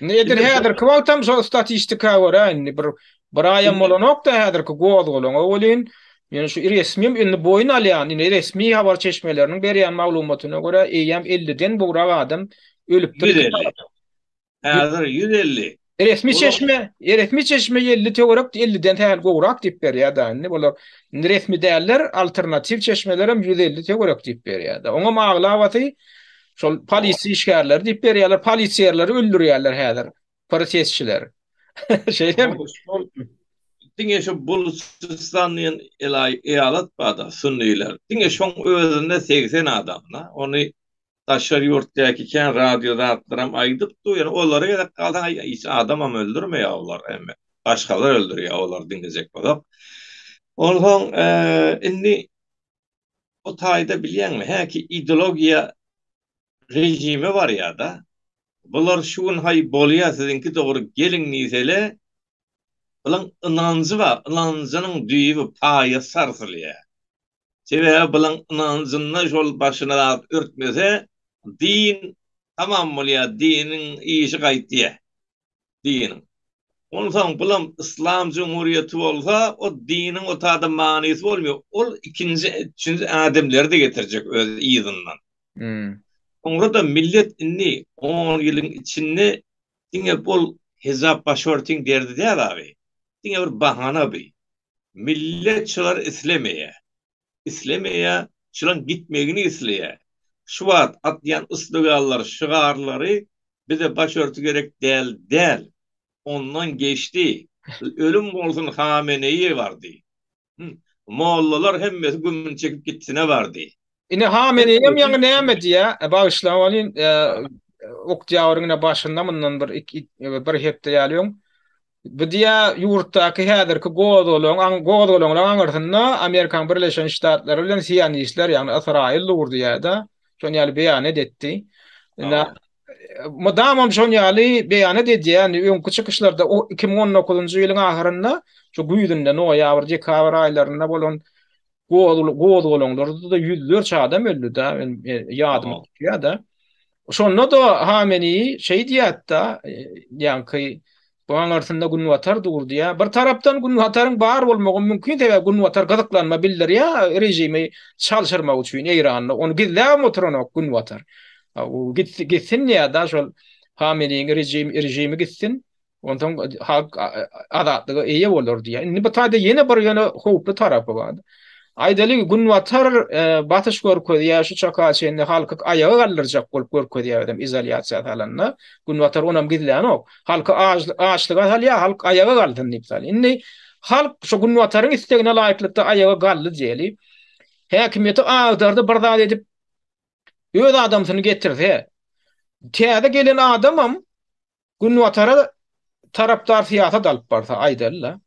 Indi edil häzirki wagtam şo statistika görä indi bir bir aýam bolanok-da häzirki gozgalaňa welin, ýöne şu resmi indi boýun alýan, indi resmi habar çeşmeleriniň berýän maglumatyna görä eýýäm 50-den gowrak adam ölüpdir. 150. Häzir 150. Resmi çeşme, resmi çeşme 50 töwerek, 50-den sähel gowrak diýip berýär da indi bular. Indi resmi däller, alternatiw çeşmeler hem 150 töwerek diýip berýär da. Oňam aglabasy şol polisiýa işgärleri diýip berýärler, polisiýerleri öldürýärler häzir, protestçiler. Şeýlemi? Şol diňe şu Buluçistan diýen eýalat bar-da, sünniler. Diňe şoň özünde 80 adam da. Ony Daşary ýurtdaky kän radio zatlaram aýdypdy, ýöne olara gezek galsaň hiç adamam öldürmeýär olar hemme. Başgalar öldürýär olary diňlejek bolsak. Onsoň indi o taýda bilýäňmi häki ideologiýa režime barýada. Bular şu gün haý bolýa siziňki dogry geliň diýsele bulaň ynanjy bar, ynanjynyň düýbi paýasy sarsylýar. Sebäbi bulaň ynanjynda şol başyna zat örtmese din tamam bolýar diniň işi gaýtýar diniň. Onsoň bulam yslam jumhuriýeti bolsa o diniň o tada manysy bolmaýar ol ikinji üçünji ädimleri-de getirjek öz yzyndan. Soňra-da millet indi on ýylyň içinde diňe bol hijap başörtiň derdi däl abi. Diňe bir bahana bi. Millet şulary islemeýär. Islemeýär, şulaň gitmegini isleýär. Şu wagt atýan yslygalary, şygarlary bize başörtü gerek däl däl. Ondan geçdi. Ölüm bolsun Hameneýi bardy. Mollalar hemmesi gümüni çekip gitsine bardy. Ine Hameneýem ýaňy näme diýýär? Bagyşla welin, oktýabryň ine başynda mundan bir bir hepde ýaly öň Bu diýýär, ýurtdaky häzirki gozgalaň, gozgalaňlaryň aňyrsynda Amerikanyň Birleşen Ştatlary bilen sionistler, ýagny Ysraýyl dur diýýär-de, şon ýaly beýanat etdi. Indi mydamam şon ýaly beýanat edýär. Indi öňki çykyşlarda 2019-njy ýylyň ahyrynda, şu güýzünde, noýabr, dekabr aýlarynda bolan gozgalaňlarda-da ýüzlerçe adam öldi-de, ýadyma düşýär-de. Şonda-da Hameneýi şeý diýýärdi-de, ýaňky bu aňyrsynda Günbatar dur diýýär. Bir tarapdan Günbataryň bar bolmagy mümkin, sebäbi Günbatar gyzyklanma bildirýär režimi çalşyrmak üçin Eýranda. Ony gizläbem oturanok Günbatar. Gitsin diýýär-de şol Hameneýiň režimi gitsin. Onsoň halk azatlyga eýe bolar diýýär. Indi bu taýda ýene bir ýöne howply tarapy bar. Aýdaly, Günbatar e, basyş görkezýär, şu çaka çenli halky aýaga galdyrjak bolup görkezýär özem izolýasiýa salanda. Günbatar onam gizlänok. Halky açlyga salýar, halk aýaga galsyn diýip salýar. Indi halk şu Günbataryň islegine laýyklykda aýaga galdy diýeli. Häkimiýeti agdardy bir zat edip öz adamsyny getirse, täze gelen adamam Günbatara tarapdar syýasat alyp barsa, aýdaly-da.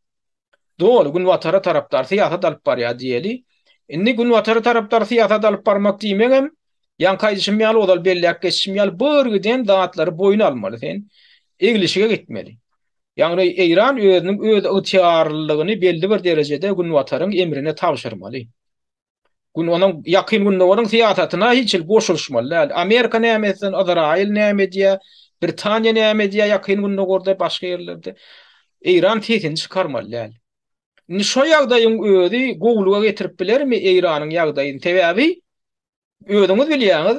Doly Günbatara tarapdar syýasat alyp barýar diýeli. Indi Günbatara tarapdar syýasat alyp barmak diýmegem, ýaňky aýdyşym ýaly, ozal belläp geçişim ýaly, bir giden zatlary boýun almaly sen. Eglişige gitmeli. Ýagny Eýran özüniň öz ygtyýarlylygyny belli bir derejede Günbataryň emrine tabşyrmaly. Gün onuň Ýakyn Gündogaryň syýasatyna hiç hili goşulyşmaly däl. Amerika näme etsin, Yzraýyl näme edýär, Britaniýa näme edýär Ýakyn Gündogarda, başga ýerlerde. Eýran sesini çykarmaly däl. Indi şo ýagdaýyň özi gowulyga getirip bilermi Eýranyň ýagdaýyny? Sebäbi özüňiz bilýäňiz,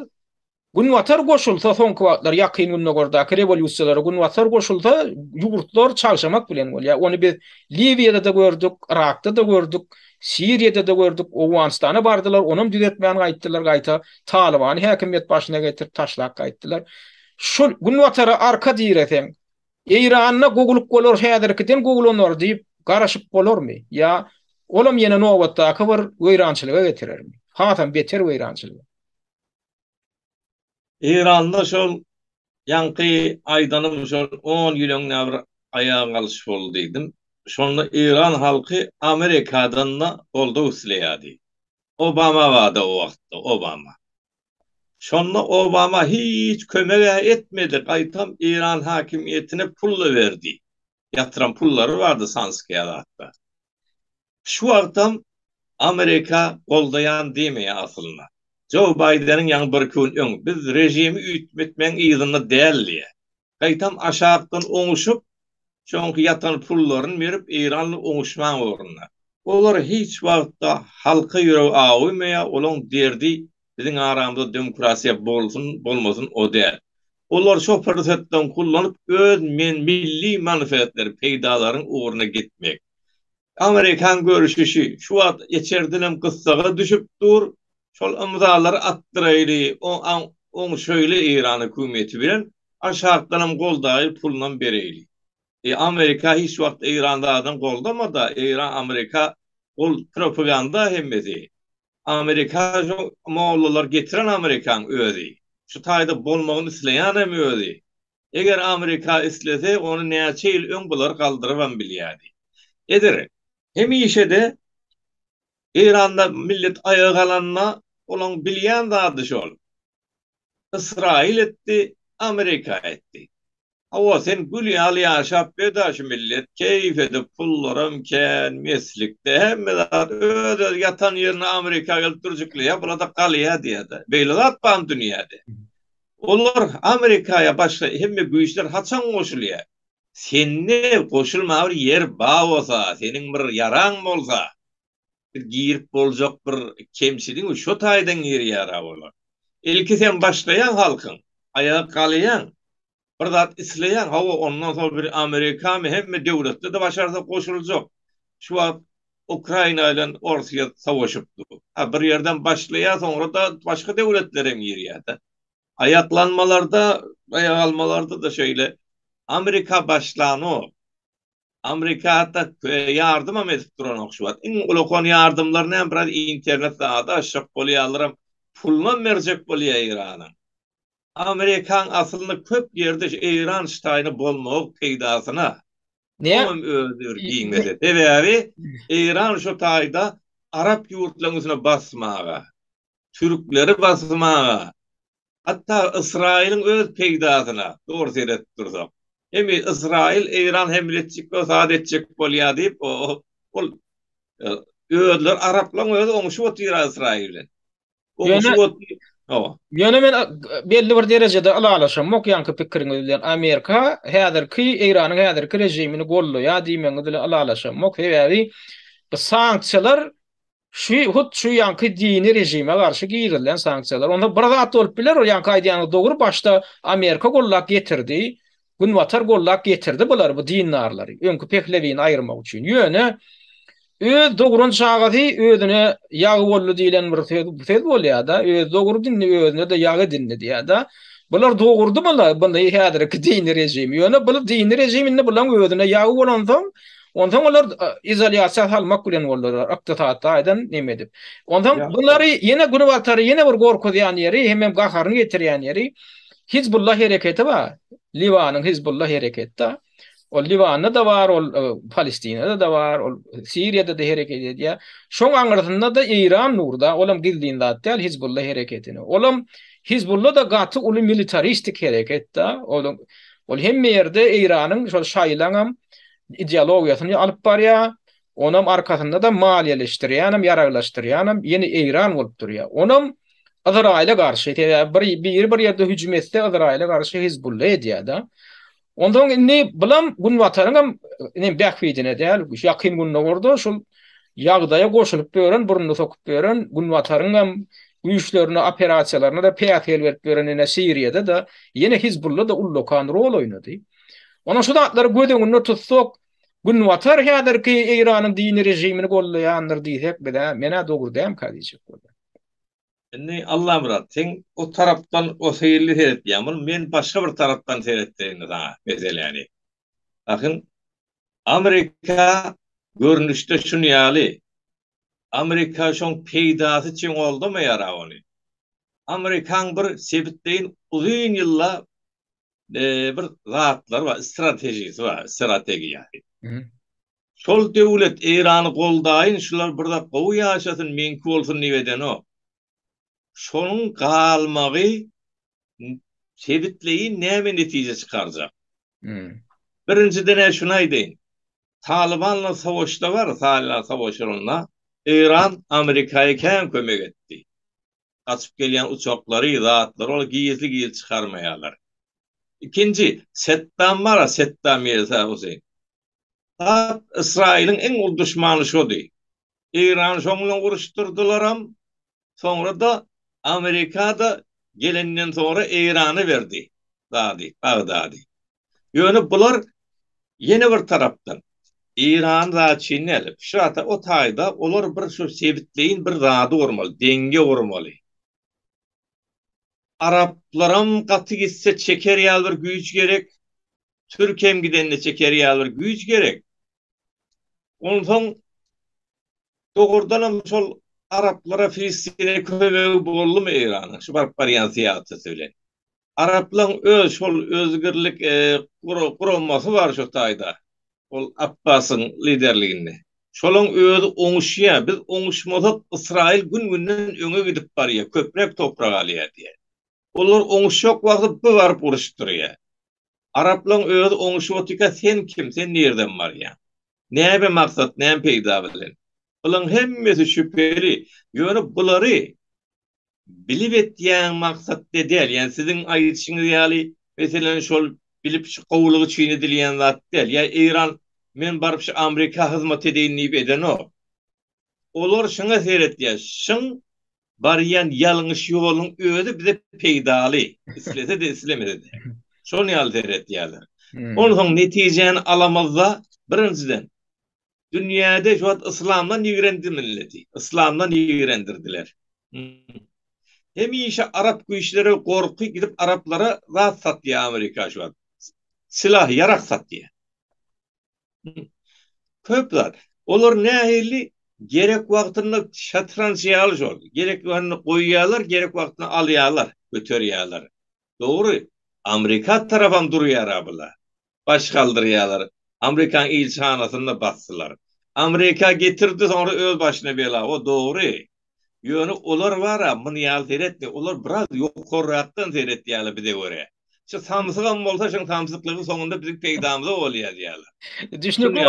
Günbatar goşulsa soňky wagtlar Ýakyn Gündogardaky rewolýusiýalara Günbatar goşulsa ýurtlar çagşamak bilen bolýar. Ony biz Liwiýada-da gördük, Yrakda-da gördük, Siriýada-da gördük, Owganystana bardylar, onam düzetmän gaýtdylar gaýta Talybany häkimiýet başyna getirip taşlap gaýtdylar. Şol Günbatara arka direseň, Eýranda gowulyk bolar häzirkiden gowulanar diýip garaşyp bolarmy? Ýa olam ýene nobatdaky bir weýrançylyga getirermi? Hasam beter weýrançylyga. Eýranda şol ýaňky aýdanym şol on ýyl öň bir aýaga galyş boldy diýdim. Şonda Eýran halky Amerikadan-da goldaw isleýärdi. Obama bardy o wagtda, Obama. Şonda Obama hiç kömeg-ä etmedi, gaýtam Eýran hakimiýetine pul-da berdi. Ýatyran pullary bardy sanskiýa zatda. Şu wagtam Amerika goldaýan diýmeýär aslynda. Joe Baýdeniň ýaňy birki gün öň biz režimi üýtmetmegiň yzynda däl diýýär. Gaýtam aşakdan oňuşyp, şoňky ýatan pullaryny berip Eýran bilen oňuşmaň ugrunda. Olar hiç wagtda halka ýüregi awumaýar, olaň derdi biziň aramyzda demokrasiýa bolsun, bolmasyn o däl. Olar şo pursatdan kullanyp öz men milli manfetleri, peýdalaryň ugruna gitmek. Amerikan görüşişi şu wagt içerdenem gyssaga düşüp dur, şol ymzalary atdyraýly, oňşaýly Eýran hökümeti bilen, aşakdanam goldaýly, pulunam bereýli. E Amerika hiç wagt Eýran zadyny goldamada, Eýran Amerika ol propaganda hemmesi. Amerika şu mollalar getiren Amerikaň özi. Şu taýda bolmagyny isleýänem özi. Eger Amerika islese, ony näçe ýyl öň bular galdyrybam bilýärdi. Edir, hemişe-de Eýranda millet aýaga galanda olaň bilýän zady şol. Ysraýyl etdi, Amerika etdi. Hawa, sen gül ýaly ýaşap ber-dä şu millet, keýp edip, pullaram kän, meslikde, hemme zat, öz-özi ýatan ýerine Amerika gelip dürjükleýär, bular-da galýar diýýär-de. Beýle zat barmy dünýäde? Olar Amerikaýa başga hemme güýçler haçan goşulýar? Sende goşulmaga bir ýer bar bolsa, seniň bir ýaraň bolsa, bir girip boljak bir kemçiligiň şo taýdan girýär-ä olar. Ilki sen başlaýaň halkyň, aýaga galýaň, bir zat isleýäň, hawa ondan soň bir Amerikamy hemme döwletde-de başarsa goşuljak. Şu wagt Ukraina bilen Orsýet savaşyp dur. Ha bir ýerden başlaýar soňra-da başga döwletlerem girýär-de. Aýaklanmalarda, aýak almalarda-da şeýle. Amerika başlanok. Amerika hatda ýardymam edip duranok şu wagt. Iň ulakan ýardymlary näme biraz internet zady açjak bolýarlaram pulunam berjek bolýar Eýranyň. Amerikaň aslynda köp ýerde şu Eýran ştaýyna bolmagy peýdasyna. Oňam özi bir giň mesele. Sebäbi Eýran şu taýda arap ýurtlaryň üstüne basmaga, türkleri basmaga, hatda Ysraýylyň öz peýdasyna, dogry seredip dursak. Hemi Ysraýyl Eýran hemle etjek bolsa, zat etjek bolýar diýip, ol özleri araplaryň özi oňşup otyr Ysraýyl bilen. Ýöne Ýöne men belli bir derejede ylalaşamok ýaňky pikiriňiz bilen. Amerika häzirki Eýranyň häzirki režimini goldaýar diýmegiňiz bilen ylalaşamok. Sebäbi bu sanksiýalar şu hut şu ýaňky dini režime garşy girizilen sanksiýalar. Onda bir zat bolup biler, ol ýaňky aýdýanyňyz dogry, başda Amerika gollap getirdi. Günbatar gollap getirdi bulary bu dindarlary öňki Pehlewini aýyrmak üçin. Ýöne öz dogran çagasy özüne ýagy boldy diýlen bir söz söz bolýar-da, özi dogurdy indi özüne-de ýag edindi diýýär-de. Bular dogurdy bular buny häzirki dini režimi. Ýöne bu dini režim indi bulaň özüne ýagy bolansoň, onsoň olar izolýasiýa salmak bilen boldular ykdysady taýdan neme edip. Onsoň bulary ýene Günbatary ýene bir gorkuzýan ýeri hemem gaharyny getirýän ýeri Hizbullah hereketi bar. Liwanyň Hizbullah hereketi-de. Ol Liwanda-da bar, ol e, Palestinada-da bar, ol Siriýada-da hereket edýär. Şoň aňyrsynda-da Eýran dur-da, olam gizlin zat däl Hizbullah hereketini. Olam Hizbullah-da gaty uly militaristik hereket-de. Ol ol hemme ýerde Eýranyň şol şaýylaňam ideologiýasyny alyp barýar. Onam arkasynda-da maliýeleşdirýänem, ýaraglaşdyrýanam ýene Eýran bolup durýar. Onam Yzraýyla garşy, sebäbi bir biri bir ýerde hüjüm etse Yzraýyla garşy Hizbulla edýär-de. Onsoň indi bulam Günbataryňam inem bähbidine däl, Ýakyn Gündogarda şol ýagdaýa goşulyp ýören, burnuny sokup ýören Günbataryňam. Güýçlerine, operasiýalaryna-da päsgel berip ýören ine Siriýada-da, ýene Hizbulla-da ullakan rol oýnady. Onuň şu zatlary göz öňünde tutsak, Günbatar häzirki Eýranyň dini režimini goldaýandyr diýsek, biz-ä, men-ä dogry dälmikä diýjek bolýan. Indi Allamyrat, sen o tarapdan o hili seretýäň, muny men başga bir tarapdan seretdeýin saňa meseläni. Bakyn, Amerika görnüşde şuny ýaly, Amerika şoň peýdasy üçin goldamaýar-a ony. Amerikaň bir sebitleýin uzyn ýylla bir zatlary bar, stratejisi bar, strategiýasy. Şol döwlet Eýrany goldaýyn, şular bir zat gowy ýaşasyn, meňki bolsun diýip edenok. Şonuň galmagy sebitleýin näme netije çykarjak? Birinjiden-ä şuny aýdaýyn. Talybanla savaşda bar, Talyban savaşlarynda Eýran Amerikaya kän kömek etdi. Gaçyp gelýän uçaklary, zatlary ol gizli-gizli çykarmaýarlar. Ikinji, Setdam bar-a, Setdam Mirza Huseýn. Hat Ysraýylyň iň uly duşmany şody. Eýrany şoň bilen uruşdyrdylaram, Soňra-da Amerika-da gelenden soňra Eýrana berdi zady, Bagdady. Ýöne bular ýene bir tarapdan Eýran zat üçin däl. Şu ata o taýda olar bir şu sebitleýin bir zady gurmaly, denge gurmaly. Araplaram gaty gitse çeker ýaly bir güýç gerek. Türkem gidende çeker ýaly bir güýç gerek. Onsoň Dogrudanam şol araplara Filistine kömegi boldumy Eýranyň şu baryp barýan syýasaty bilen? Araplaň öz şol özgürlik guramasy bar şo taýda. Ol Apbasyň liderliginde. Şolaň özi oňuşýar. Biz oňuşmasak Ysraýyl gün-günden öňe gidip barýar, köpräk toprak alýar diýýär. Olar oňuşjak wagty bu baryp uruşdyrýar. Araplaň özi oňuşyp otyrka sen kim, sen nirden barýaň? Näme maksat, näme peýda bilen? Bulaň hemmesi şübheli. Ýöne bulary bilip etýäň maksatda däl. Ýani siziň aýdyşyňyz ýaly, meselem şol bilip şu gowulyk üçin edilýän zat däl. Ýa Eýran men baryp şu Amerika hyzmat edeýin diýip edenok. Olar şuňa seretýär. Şuň barýan ýalňyş ýoluň özi bize peýdaly, islese-de islemese-de. Şol ýaly seretýärler. Onsoň netijäni alamyzda, birinjiden, dünýäde şu wagt yslamdan ýigrendi milleti. Yslamdan ýigrendirdiler. Hemişe arap güýçleri gorky gidip araplara zat satýar Amerika şu wagt. Silah, ýarag satýar. Köp zat. Olar nähili gerek wagtynda şatranç ýaly şol. Gerek wagtynda goýýarlar, gerek wagtynda alýarlar, göterýärler. Dogry, Amerika tarapam durýar-a bular. Baş galdyrýarlar. Amerikanyň ilçihanasyny-da basdylar. Amerika getirdi soňra öz başyna bela. O dogry. Ýöne olar bar-a, muny ýaly seretmeýär. Olar biraz ýokarrakdan seretýärler bize görä. Şu samsygam bolsa şuň samsyklygy soňunda biziň peýdamyza bolýar diýýärler. Düşnükli.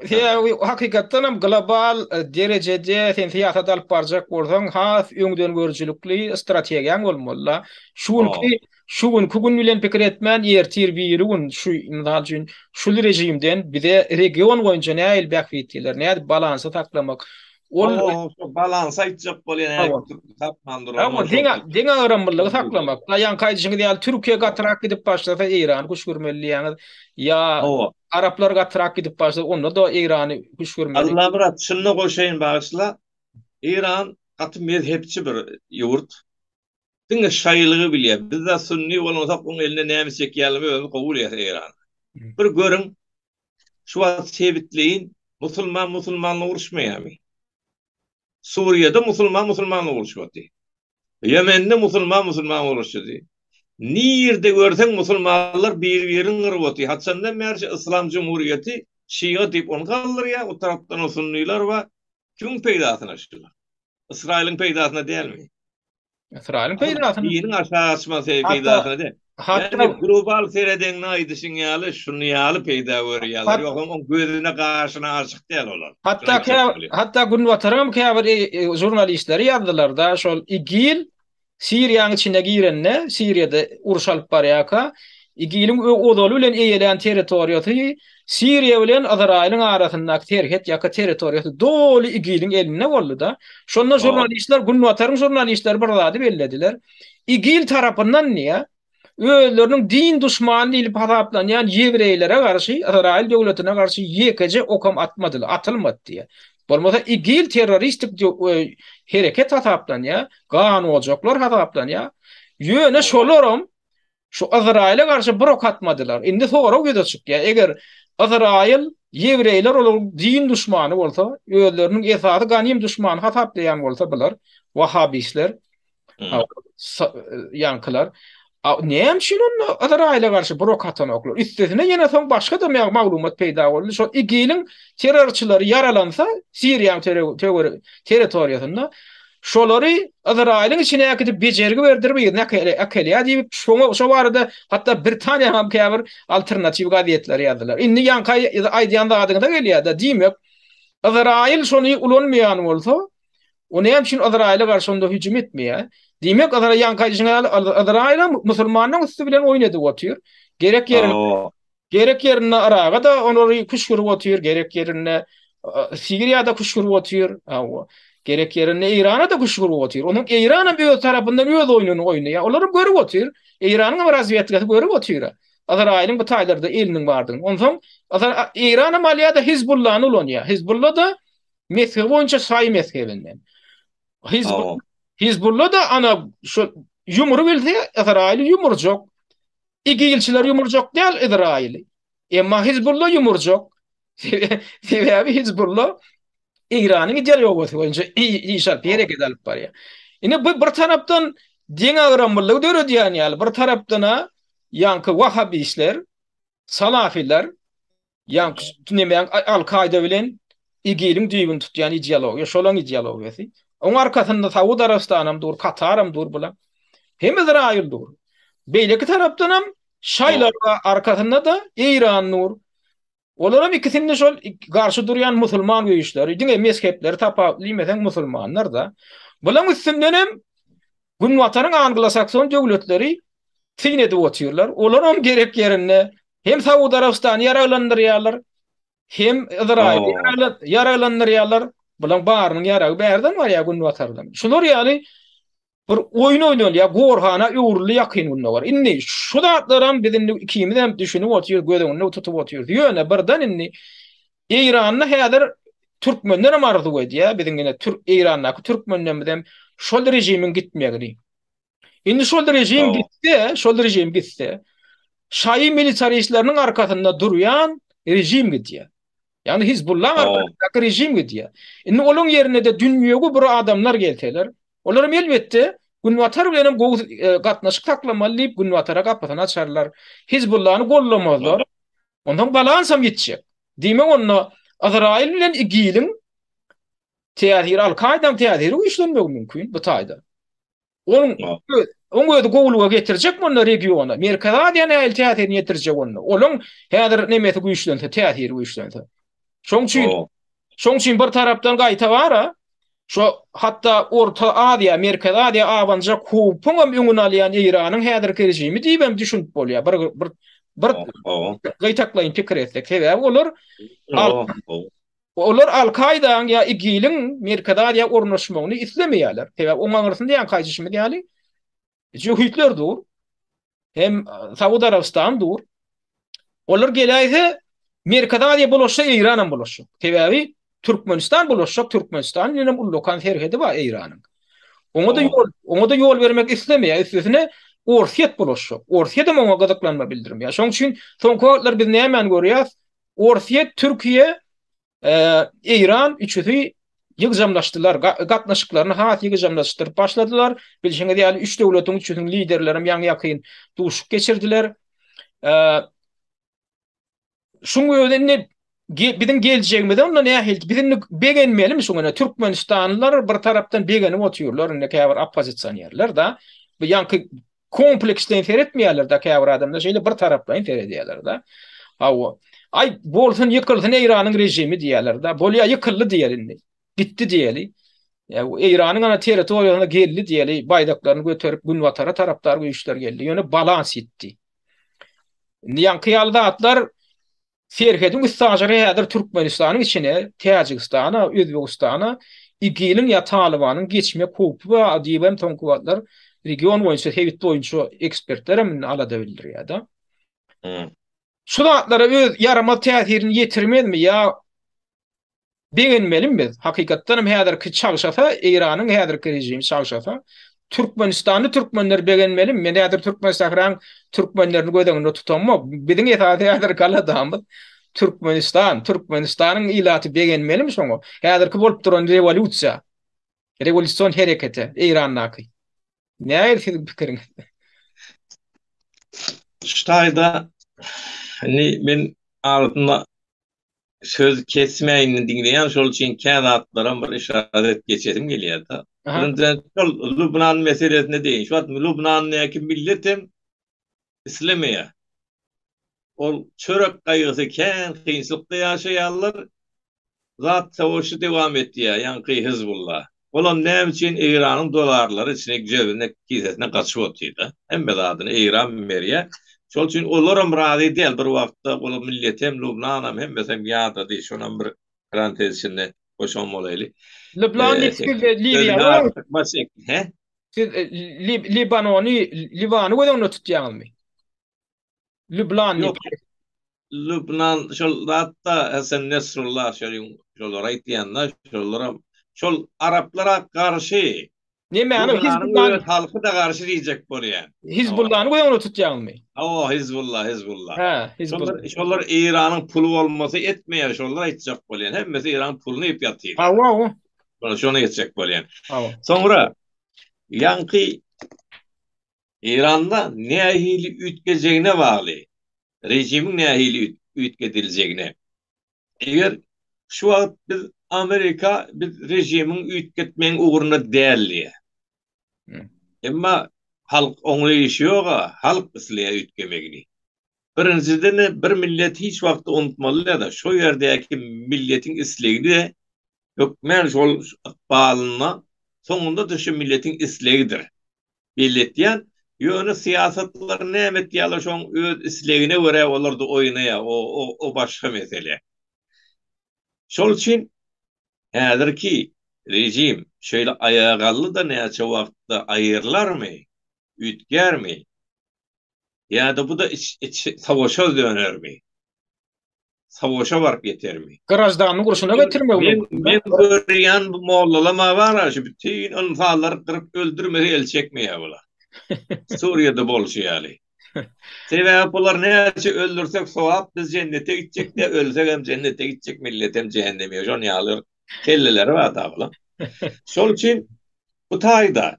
Sebäbi hakykatdan hem global e, derejede sen syýasat alyp barjak bolsaň, has öňdengörüjilikli strategiýaň bolmaly-da. Şu günki şu günki gün bilen pikir etmän, ertir biri gün şu mysal üçin şul režimden bize region boýunça nähili bähbit geler, nädip balansy saklamak, Ol balans aýtjak bolýan tapman duran. Hawa, deň deňagramlylygy saklamak. Da ýaňky aýdyşyňyz ýaly Türkiýe gatyrak gidip başlasa Eýrany küşgürmeli diýýäňiz. Ýa araplar gatyrak gidip başlasa onda-da Eýrany küşgürmeli. Allamyrat, şunda goşaýyn bagyşla. Eýran gaty mezhepçi bir ýurt. Diňe şaýylygy bilýär. Biz-de sünni bolansak oň eline näme çekýänligini özümiz gowy bilýäris Eýranyň. Bir görüň, Şu wagt sebitleýin musulman musulmanla uruşmaýarmy? Suriýada musulman musulmanla uruşyp otyr. Ýemende musulman musulman uruşdy. Nirde görseň musulmanlar bir-birini gyryp otyr. Haçandan bäri şu Yslam jumhuriýeti şia diýip ony galdyrýar, o tarapdan sunniler bar. Kimiň peýdasyna şular? Ysraýylyň peýdasyna dälmi? Ysraýylyň peýdasyna. Diniň aşak gaçmasy peýdasyna däl. Hatda global seredeňde aýdyşyň ýaly, şuny ýaly peýda görýärler. Ýogsam oň gözüne, gaşyna aşyk däl olar. Hatda hatda Günbataryň hem käbir e, e, žurnalistleri ýazdylar-da, şol IGIL Siriýanyň içine girende, Siriýada uruş alyp barýarka, IGIL-iň ozaly bilen eýelän territoriýasy Siriýa bilen Yzraýylyň arasyndaky serhet ýaka territoriýasy doly IGIL-iň elinde boldy-da. Şonda žurnalistler, Günbataryň žurnalistleri bir zady bellediler. IGIL tarapyndan diýýär, özleriniň din duşmany diýlip hasaplanýan ýewreýlere garşy, Yzraýyl döwletine garşy ýekeje okam atmadylar, atylmady diýýär. Bolmasa IGIL terroristik hereket hasaplanýar, ganojaklar hasaplanýar. Ýöne şolaram şu Yzraýyla garşy bir ok atmadylar. Indi sorag ýüze çykýar, eger Yzraýyl, ýewreýler olaryň din duşmany bolsa, özleriniň esasy ganym duşmany hasaplaýan bolsa bular, wahabistler, ýaňkylar. Näme üçin onda Yzraýyla garşy bir ok atanoklar? Üstesine ýene soň başga-da maglumat peýda boldy. Şol IGIL-iň terrorçylary ýaralansa Siriýanyň territoriýasynda şolary Yzraýylyň içine äkidip bejergi berdirip yzyna äkelýär diýip, şoňa şo barada hatda Britaniýanyň hem käbir alternatiw gazetleri ýazdylar. Indi ýaňky aýdýan zadyňyza gelýär-de, diýmek, Yzraýyl şony ulanmaýan bolsa, O näme üçin Yzraýyla garşy onda hüjüm etmeýär? Diýmek, Yzra ýaňky aýdyşyň ýaly, Yzraýylam musulmanlaryň üsti bilen oýun edip otyr. Gerek ýerinde gerek ýerinde Yraga-da olary küşgürip otyr, gerek ýerinde Siriýada küşgürip otyr, hawa. Gerek ýerinde Eýrana-da küşgürip otyr. Onuň Eýranam öz tarapyndan öz oýnuny oýnaýar. Olaram görüp otyr. Eýranyň hem razwedkasy görüp otyr. Yzraýylyň bu taýlarda eliniň bardygyny. Onsoň Eýranam alýar-da Hizbullany ulanýar. Hizbulla-da Mezhebi boýunça şaýy mezhebinden. Hizb Hizbulla da ana şu ýumry bilse Izraýyly ýumurjak. Igilçiler ýumurjak däl Izraýyly. Emma Hizbulla ýumurjak. Sebäbi Hizbulla Eýranyň ideologiýasy boýunça iş alyp, hereket alyp barýar. Ine bu bir tarapdan deňagramlylygy döredýän ýaly, bir tarapdan-a ýaňky wahabistler, salafiler Ýaňky nemäň Al-Kaýda bilen IGIL-iň düýbüni tutýan ideologiýa, şolaň ideologiýasy. Oň arkasynda Saud Arabystanam dur, Kataram dur bular. Hem Izraýyl dur. Beýleki tarapdanam şaýlar bar, arkasynda-da Eýran dur. Olaram ikisinde şol garşy durýan musulman güýçleri, diňe mezhepleri tapawutly diýmeseň musulmanlar-da. Bulaň üstündenem Günbataryň anglosakson döwletleri syn edip otyrlar. Olaram gerek ýerinde Hem Saud Arabystany ýaraglandyrýarlar, hem Yzraýyly ýaraglandyrýarlar. Bulaň barynyň ýaragy bärden barýar günbatardan. Şular ýaly bir oýun oýnalýar, gorhana öwrüldi ýakyn gündogar. Indi şu zatlaram biz indi ikimiz hem düşünip otyrys, göz öňünde tutup otyrys. Ýöne birden indi Eýranda häzir türkmenler hem arzuw edýär, biziň ýene Eýrandaky türkmenlerimiz hem şol režimiň gitmegini. Indi şol rejim gitse, şol rejim gitse, şaýy militaristleriniň arkasynda durýan rejim gidýär. Ýagny Hizbullaň arkasyndaky rejim gidýär. Indi olaň ýerine-de dünýewi bir adamlar gelseler, olaram elbetde Günbatar bilen hem gowy e, gatnaşyk saklamaly diýip Günbatara gapysyny açarlar. Hizbullany gollamazlar. Ondan balansam ýitjek. Diýmek onda Izraýyl bilen IGIL-iň täsiri Al-Kaýdaň täsiri güýçlenmegi mümkin bu taýda. Onuň oň özi gowulyga getirjek onda regiona. Merkezi Aziýa nähili täsirini ýetirjek onda? Olaň häzir nemesi güýçlense, täsiri güýçlense. Şoň üçin şoň üçin bir tarapdan gaýta bara, şo hatda Orta Aziýa, Merkezi Aziýa abanjak howpuň hem öňüni alýan Eýranyň häzirki režimi diýip hem düşünip bolýar. Bir bir bir gytaklaýyn pikir etsek. Sebäbi olar Olar Al-Kaýdaň ýa IGIL-iň Merkezi Aziýa ornaşmagyny islemeýärler. Sebäbi oň aňyrsynda ýaňky aýdyşymyz ýaly jöhitler dur. Hem Saud Arabystan dur. Olar geläýse Merkezi Aziýa bulaşsa Eýran hem bulaşjak. Sebäbi Türkmenistan bulaşjak, Türkmenistan bilen hem ullakan serhedi bar Eýranyň. Oňa-da ýol, oňa-da ýol bermek islemeýär. Üstesine Orsýet bulaşjak. Orsýet hem oňa gyzyklanma bildirmeýär. Şonuň üçin soňky wagtlar biz nämäni görýäs? Orsýet, Türkiýe, Eýran üçüsi ýygjamlaşdylar, gatnaşyklaryny has ýygjamlaşdyryp başladylar. Bilşiňiz ýaly, üç döwletiň üçüsiniň liderleri hem ýaňy-ýakyn duşuşyk geçirdiler. Şuň özi indi biziň geljegimize onda nähili, biz indi begenmelimi şuňa? Türkmenistanlylar bir tarapdan begenip otyrlar, indi käbir oppozisionerler-de. Bu ýaňky Kompleksleýin seretmeýärler-de käbir adamlar, şeýle bir taraplaýyn seredýärler-de. Hawa. Aý, bolsun, ýykylsyn Eýranyň režimi diýýärler-de. Bolýa, ýykyldy diýeli indi. Gitdi diýeli. Eýranyň ana territoriýasyna geldi diýeli, baýdaklaryny göterip günbatara tarapdar güýçler geldi. Ýöne balans ýitdi. Indi ýaňky ýaly zatlar serhediň üstaşyry häzir Türkmenistanyň içine, Täjigistana, Özbegistana IGIL-iň ýa Talybanyň geçmek howpy bar diýip hem soňky wagtlar region boýunça, sebit boýunça ekspertler hem indi alada bildirýär-de. Şu zatlara öz ýaramaz täsirini ýetirmezmi ýa Begenmelimi biz? Hakykatdan hem häzirki çagşasa, Eýranyň häzirki režimi çagşasa, Türkmenistanly türkmenler begenmelimi? Men häzir Türkmensähraň türkmenlerini göz öňünde tutamok. Biziň esasy häzirki aladamyz Türkmenistan, Türkmenistanyň ilaty begenmelimi şoňa? Häzirki bolup duran rewolýusiýa, rewolýusion herekete Eýrandaky. Nähili siziň pikiriňiz? Şu taýda indi men arasynda söz kesmäýin diňleýän şol üçin kä zatlaram bir yşarat edip geçesim gelýär-de. Birinjiden şol Lubnan meselesine deýin. Şu wagt Lubnandaky millet hem islemeýär. Ol çörek gaýgysy kän kynçylykda ýaşaýarlar. Zat savaşy dewam etýär, ýaňky Hizbullah. Olam näme üçin Eýranyň dolarlary içine jebine kisesine gaçyp otyrda. Hemme zadyny Eýran berýär. Şol üçin olaram razy däl bir wagtda ol milletem Lubnanam hemmesem ýadady. Şonam bir parantez içinde goşan bolaýly. Lubnan diýip siz Liwiýa He? Siz Libanony Liwany göz öňünde tutýaňyzmy? Lübnan diýip. Lübnan şol zatda Hasan Nesrullah şol şolar aýtýanda şolaram şol araplara garşy Nemäni Hizbullah halky da garşy diýjek bolýan. Hizbullany göz öňünde tutýaňmy? Hawa, Hizbullah, Hizbullah. Hä, Hizbullah. Şolar Eýranyň puly bolmasa etmeýär, şolar aýtjak bolýan. Hemmesi Eýranyň puluny iýip ýatyr. Hawa, hawa. Şony etjek bolýan. Hawa. Soňra ýaňky Eýranda nähili üýtgejegine bagly, režimiň nähili üýtgediljegine. Eger şu wagt biz Amerika biz režimiň üýtgetmegiň ugrunda däl diýýär. Emma halk oňly işi ýog-a, halk isleýär üýtgemegini. Birinjiden bir millet hiç wagtda unutmaly däl-de, şo ýerdäki milletiň islegini-de hökmän şol ykbalynda soňunda-da şu milletiň islegidir. Belletýän, ýöne syýasatlar näme etýärler şoň öz islegine görä olarda oýnaýar o o başga mesele. Şol üçin häzirki rejim şeýle aýaga galdy-da näçe wagtda aýrylarmy, üýtgärmi ýa-da bu-da iç iç savaşa dönermi? Savaşa baryp ýetermi? Graždanlyk urşuna getirmegi mümkin. Men görýän bu mollalam-a bar-a şu bütin ynsanlary gyryp öldürmese el çekmeýär bular. Suriýada bolşy ýaly. Sebäbi bular näçe öldürsek sogap biz jennete gitjek diýýär, ölsegem jennete gitjek milletem jähenneme şon ýaly bir kelleleri bar da bulaň. Şol üçin bu taýda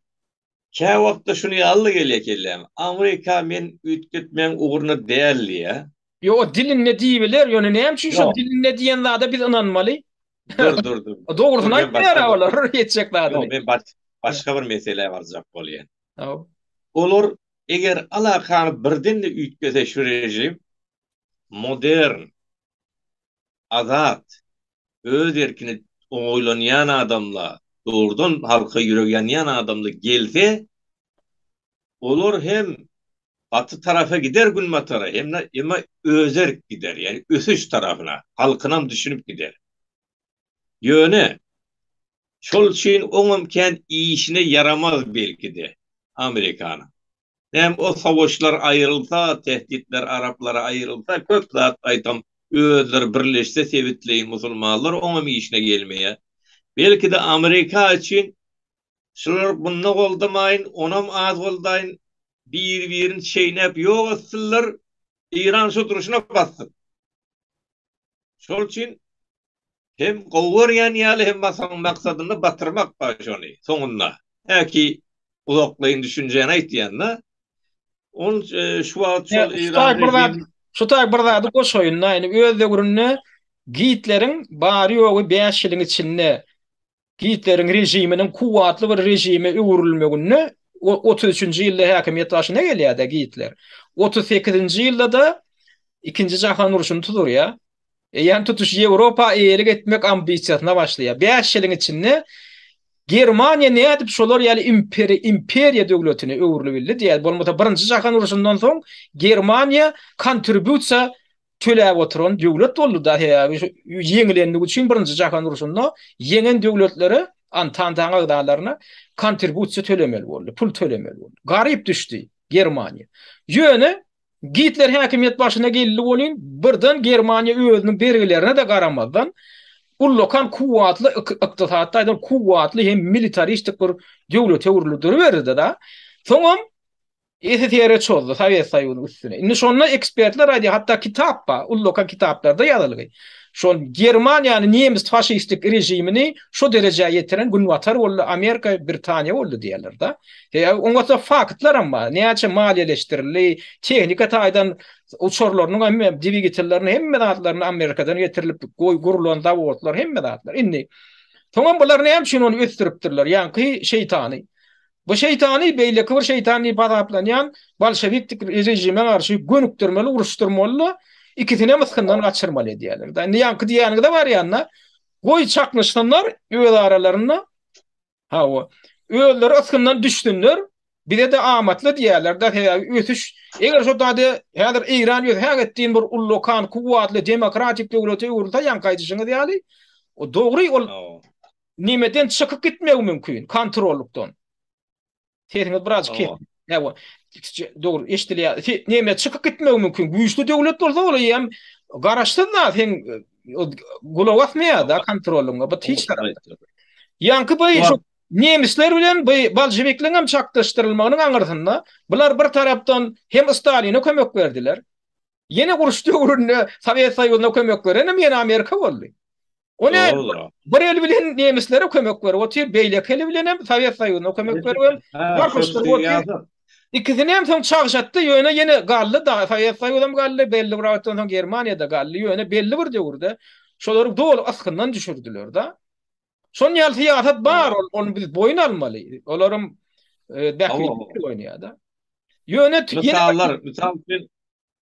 Käwagtda şuny ýaly-da gelýär kelläme. Amerika men üýtgetmegiň ugrunda däl diýýär. Ýok, o dilinde diýibiler, ýöne näme üçin şo dilinde diýen zada biz ynanmaly? Dur, dur, dur. Dogrusyny aýtmaýar olar etjek zadyny. Ýok, men başga bir meselä barjak bolýan. Olar eger alakany birden-de üýtgese şu režim modern, azat, öz erkine oýlanýan adamla, dogrudan halka ýüregi ýanýan adamla gelse, olar hem baty tarapa gider günbatara, hem-de emma özerk gider, ýagny ösüş tarapyna, halkynam düşünip gider. Ýöne şol üçin oňam kän işine ýaramaz belki-de Amerikanyň. Hem o savaşlar aýrylsa, tehditler araplara aýrylsa, köp zat gaýtam özleri birleşse sebitleýin musulmanlar oňam işine gelmeýär. Belki-de Amerika üçin şular bunda goldamaýyn, onam az goldaýyn, biri-birini çeýnäp ýok etsinler, Eýran şu durşuna bassyn. Şol üçin hem gowy görýän ýaly hem basaň maksadynda batyrmak bar şony soňunda. Häki uzaklaýyn düşünjäni aýtýanda ol şu wagt şol Eýran rejimi Şu taý bir zady goşaýyn-da, indi öz döwründe Gitleriň bary-ýogy bäş ýylyň içinde Gitleriň režiminiň kuwwatly bir režime öwrülmeginde 33-nji ýylda häkimiýet başyna gelýär-de Gitler. 38-nji ýylda-da Ikinji jahan urşuny tuzurýar. Eýýäm tutuş Ýewropa eýelik etmek ambisiýasyna başlaýar. Bäş ýylyň içinde. Germaniýa nädip şolar ýaly imperi imperiýa döwletine öwrülibildi diýýär. Bolmasa birinji jahan urşundan soň Germaniýa kontribusiýa töläp oturan döwlet boldy-da, sebäbi şu ýeňilenligi üçin birinji jahan urşunda ýeňen döwletlere, Antantaň agzalaryna kontribusiýa tölemeli boldy, pul tölemeli boldy. Garyp düşdi Germaniýa. Ýöne Gitler häkimiýet başyna geldi welin, birden Germaniýa özüniň bergilerine-de garamazdan, ullakan kuwwatly ykdysady taýdan kuwwatly hem militaristik bir döwlete öwrüldi duruberdi-de. Soňam SSR-e çozdy, Sowet Soýuzynyň üstüne. Indi şonda ekspertler aýdýar, hatda kitap bar, ullakan kitaplarda ýazylgy. Şol Germaniýany nemes faşistik režimini şo derejä ýetiren Günbatar boldy, Amerika, Britaniýa boldy diýýärler-de. Sebäbi oňa faktlaram bar. Näçe maliýeleşdirildi, tehnika taýdan uçarlarynyň hem dwigatellerini hemme zatlaryny Amerikadan getirilip goý gurulan zawodlar hemme zatlar. Indi soňam bular näme üçin ony ösdüripdirler? Ýaňky şeýtany. Bu şeýtany beýleki bir şeýtan diýip hasaplanýan bolşewik režime garşy gönükdirmeli, uruşdyrmaly-da, ikisinem ysgyndan gaçyrmaly edýärler. Indi ýaňky diýýäniňize barýan-da, goý çaknyşsynlar öz aralarynda. Hawa. Özleri ysgyndan düşsünler, bize-de amatly diýýärler-de, sebäbi ösüş, eger şo zady häzir Eýran ösägetdin bir ullakan, kuwwatly, demokratik döwlete öwrülse, ýaňky aýdyşyňyz ýaly, dogry ol nemeden çykyp gitmegi mümkin, kontrollykdan. Sesiňiz birazjyk kes. Hawa. Dogry, eşidilýär. Neme çykyp gitmegi mümkin. Güýçli döwlet bolsa ol hem garaşsyz da sen gulak asmaýar da kontrollygyňa. Bu hiç tarapda. Ýaňky bu şu nemisler bilen bu bolşewikleriň hem çakdyşdyrylmagynyň aňyrsynda bular bir tarapdan hem Staline kömek berdiler. Ýene uruş döwründe Sowet Soýuzyna kömek beren hem ýene Amerika boldy. O ne? Bir eli bilen nemislere kömek berip otyr, beýleki eli bilen hem Sowet Soýuzyna kömek berip hem garpyşdyryp otyr. Ikisini hem soň çagşatdy, ýöne ýene galdy da, Sowet Soýuzam galdy, belli bir wagtdan soň Germaniýa-da galdy, ýöne belli bir döwürde şolary doly ysgyndan düşürdiler-de. Şonuň ýaly syýasat bar, ol ony biz boýun almaly. Olaryň bähbitleri oýnaýar-da. Ýöne mysallar, mysal üçin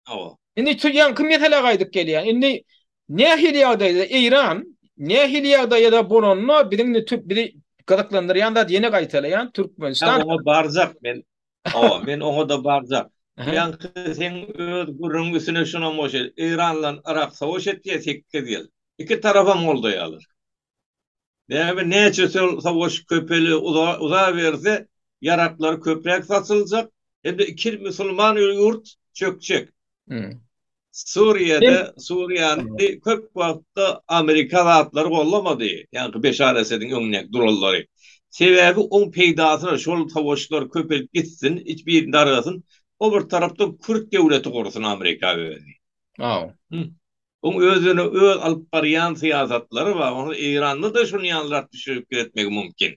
Hawa. Indi şu ýaňky meselä gaýdyp gelýän. Indi nähili ýagdaýda Eýran nähili ýagdaýda bolanda biziň indi türk bizi gyzyklandyrýan zat ýene gaýtalaýan Türkmenistan. Oňa barjak men. Hawa, men oňa-da barjak. Ýaňky seň öz gürrüňiň üstüne şunam goşaýyn. Eýran bilen Yrak savaş etýär sekiz ýyl. Iki tarapam goldaýarlar. Näme näçe savaş köpeli uzaberse ýaraklar köpräk satyljak hem-de iki musulman ýurt çökjek. Suriýede Suriýany köp wagtda Amerika zatlary gollamady, ýaňky Beşar Esediň öňündäki duranlary. Sebäbi oň peýdasyna şol savaşlar köpelip gitsin, hiç birini dargasyn, o bir tarapdan kürt döwleti gursun Amerika özi. Oň özüne öz alyp barýan syýasatlary bar. Ony Eýranda-da şuny ýalyrak düşünip etmegi mümkin.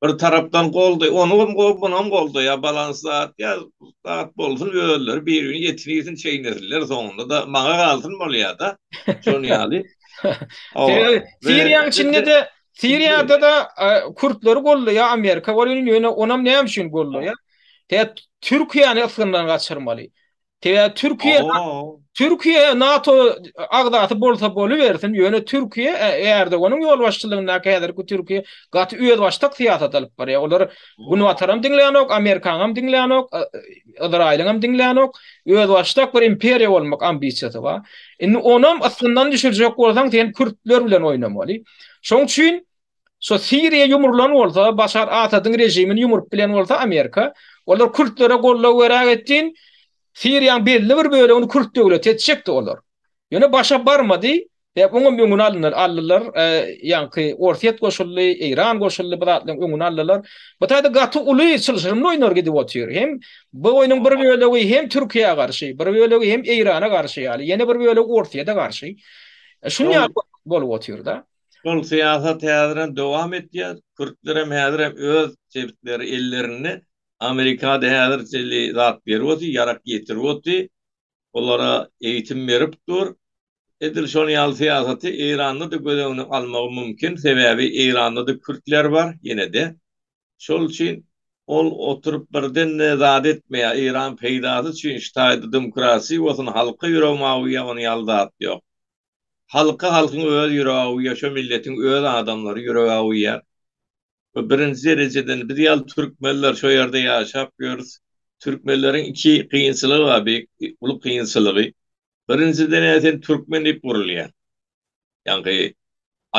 Bir tarapdan goldaý, onam munam goldaýar, balans zat, ýa zat bolsun özleri bir-birini etini iýsin, çeýnesinler, soňunda-da maňa galsyn bolýar-da. Şonuň ýaly. Siriýanyň içinde-de, Siriýada-da kürtleri goldaýar Amerika welin, ýöne onam näme üçin goldaýar? Türkiýäni ysgyndan gaçyrmaly. Sebäbi Türkiýe Türkiýe NATO agzasy bolsa bolubersin, ýöne Türkiýe Erdoganyň ýolbaşçylygyndaky häzirki Türkiýe gaty özbaşdak syýasat alyp barýar. Olar Günbataram diňlänok, Amerikanyňam diňlänok, Yzraýylyňam diňlänok. Özbaşdak bir imperiýa bolmak ambisiýasy bar. Indi onam ysgyndan düşürjek bolsaň, sen kürtler bilen oýnamaly. Şoň üçin Şo Siriýa ýumrulan bolsa, Başar Asadyň režimini ýumrup bilen bolsa Amerika, olar kürtlere goldaw berägetdin, Siriýaň belli bir bölegini kürt döwleti etjekdi olar. Ýöne başa barmady, sebäp oňam öňüni alyndy, aldylar, ýaňky Orsýet goşuldy, Eýran goşuldy, bu zatlaryň öňüni aldylar. Bu taýda gaty uly çylşyrymly oýunlar gidip otyr. Hem bu oýnuň bir bölegi hem Türkiýä garşy, bir bölegi hem Eýrana garşy ýaly, ýene bir bölegi Orsýete garşy. Şuny ýaly bolup otyr-da. Şol syýasat häzirem dowam etýär. Kürtlerem häzirem öz sebitleri ellerinde. Amerikada häzir çenli zat berip otyr, ýarak ýetirip otyr. Olara eýitim berip dur. Edil şol ýaly syýasaty Eýranda-da göz öňüne almagy mümkin. Sebäbi Eýranda-da kürtler bar ýene-de. Şol üçin ol oturyp birden-de zat etmeýär. Eýran peýdasy üçin şu taýda demokrasiýa bolsun, halka ýüregim awuýar, onuň ýaly zat ýok. Halka halkyň öz ýüregi awuýar, şo milletiň öz adamlary ýüregi awuýar. Bu birinji derejeden biz ýaly türkmenler şo ýerde ýaşap ýörüs. Türkmenleriň iki kynçylygy bar, beýik uly kynçylygy. Birinjiden sen türkmen diýip urulýaň. Ýaňky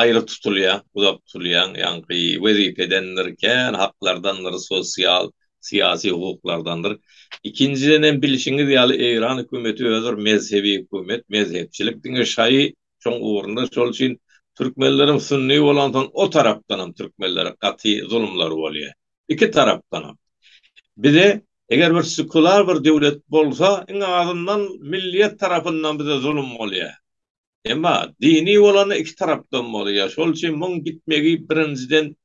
aýry tutulýaň, uzak tutulýaň, ýaňky wezipedendir, kän haklardandyr, sosial, syýasy hukuklardandyr. Ikinjiden hem bilşiňiz ýaly Eýran hökümeti özi bir mezhebi hökümet, mezhepçilik, diňe şaýy şoň ugrunda, şol üçin türkmenleriň sünni bolansoň o tarapdanam türkmenlere gaty zulumlar bolýar. Iki tarapdanam. Bize eger bir sekular bir döwlet bolsa, iň azyndan milliýet tarapyndan bize zulum bolýar. Emma dini bolanda iki tarapdan bolýar. Şol üçin muň gitmegi birinjiden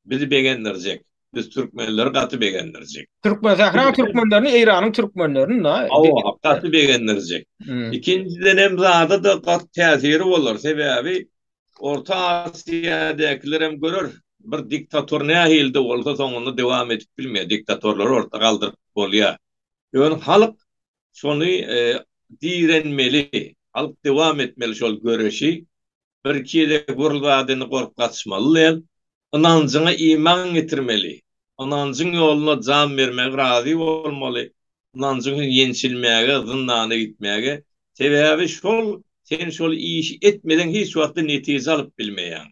bizi begendirjek. Biz türkmenleri gaty begendirjek. Türkmen sähra türkmenlerini, Eýranyň türkmenlerini da. Hawa, gaty begendirjek. Ikinjiden hem zada-da gaty täsiri bolar. Sebäbi Orta Aziýadakiler hem görer. Bir diktator nähili-de bolsa soňunda dewam edip bilmeýär. Diktatorlary orta galdyryp bolýar. Ýöne halk Şony direnmeli, halk dowam etmeli şol göreşi. Birki gezek burulzadyny gorkup gaçmaly däl. Ynanjyňa iman getirmeli. Ynanjyň ýolunda jan bermäge razy bolmaly. Ynanjyň üçin ýençilmäge, zyndana gitmäge. Sebäbi şol sen şol işi etmeseň hiç wagtda netije alyp bilmeýäň.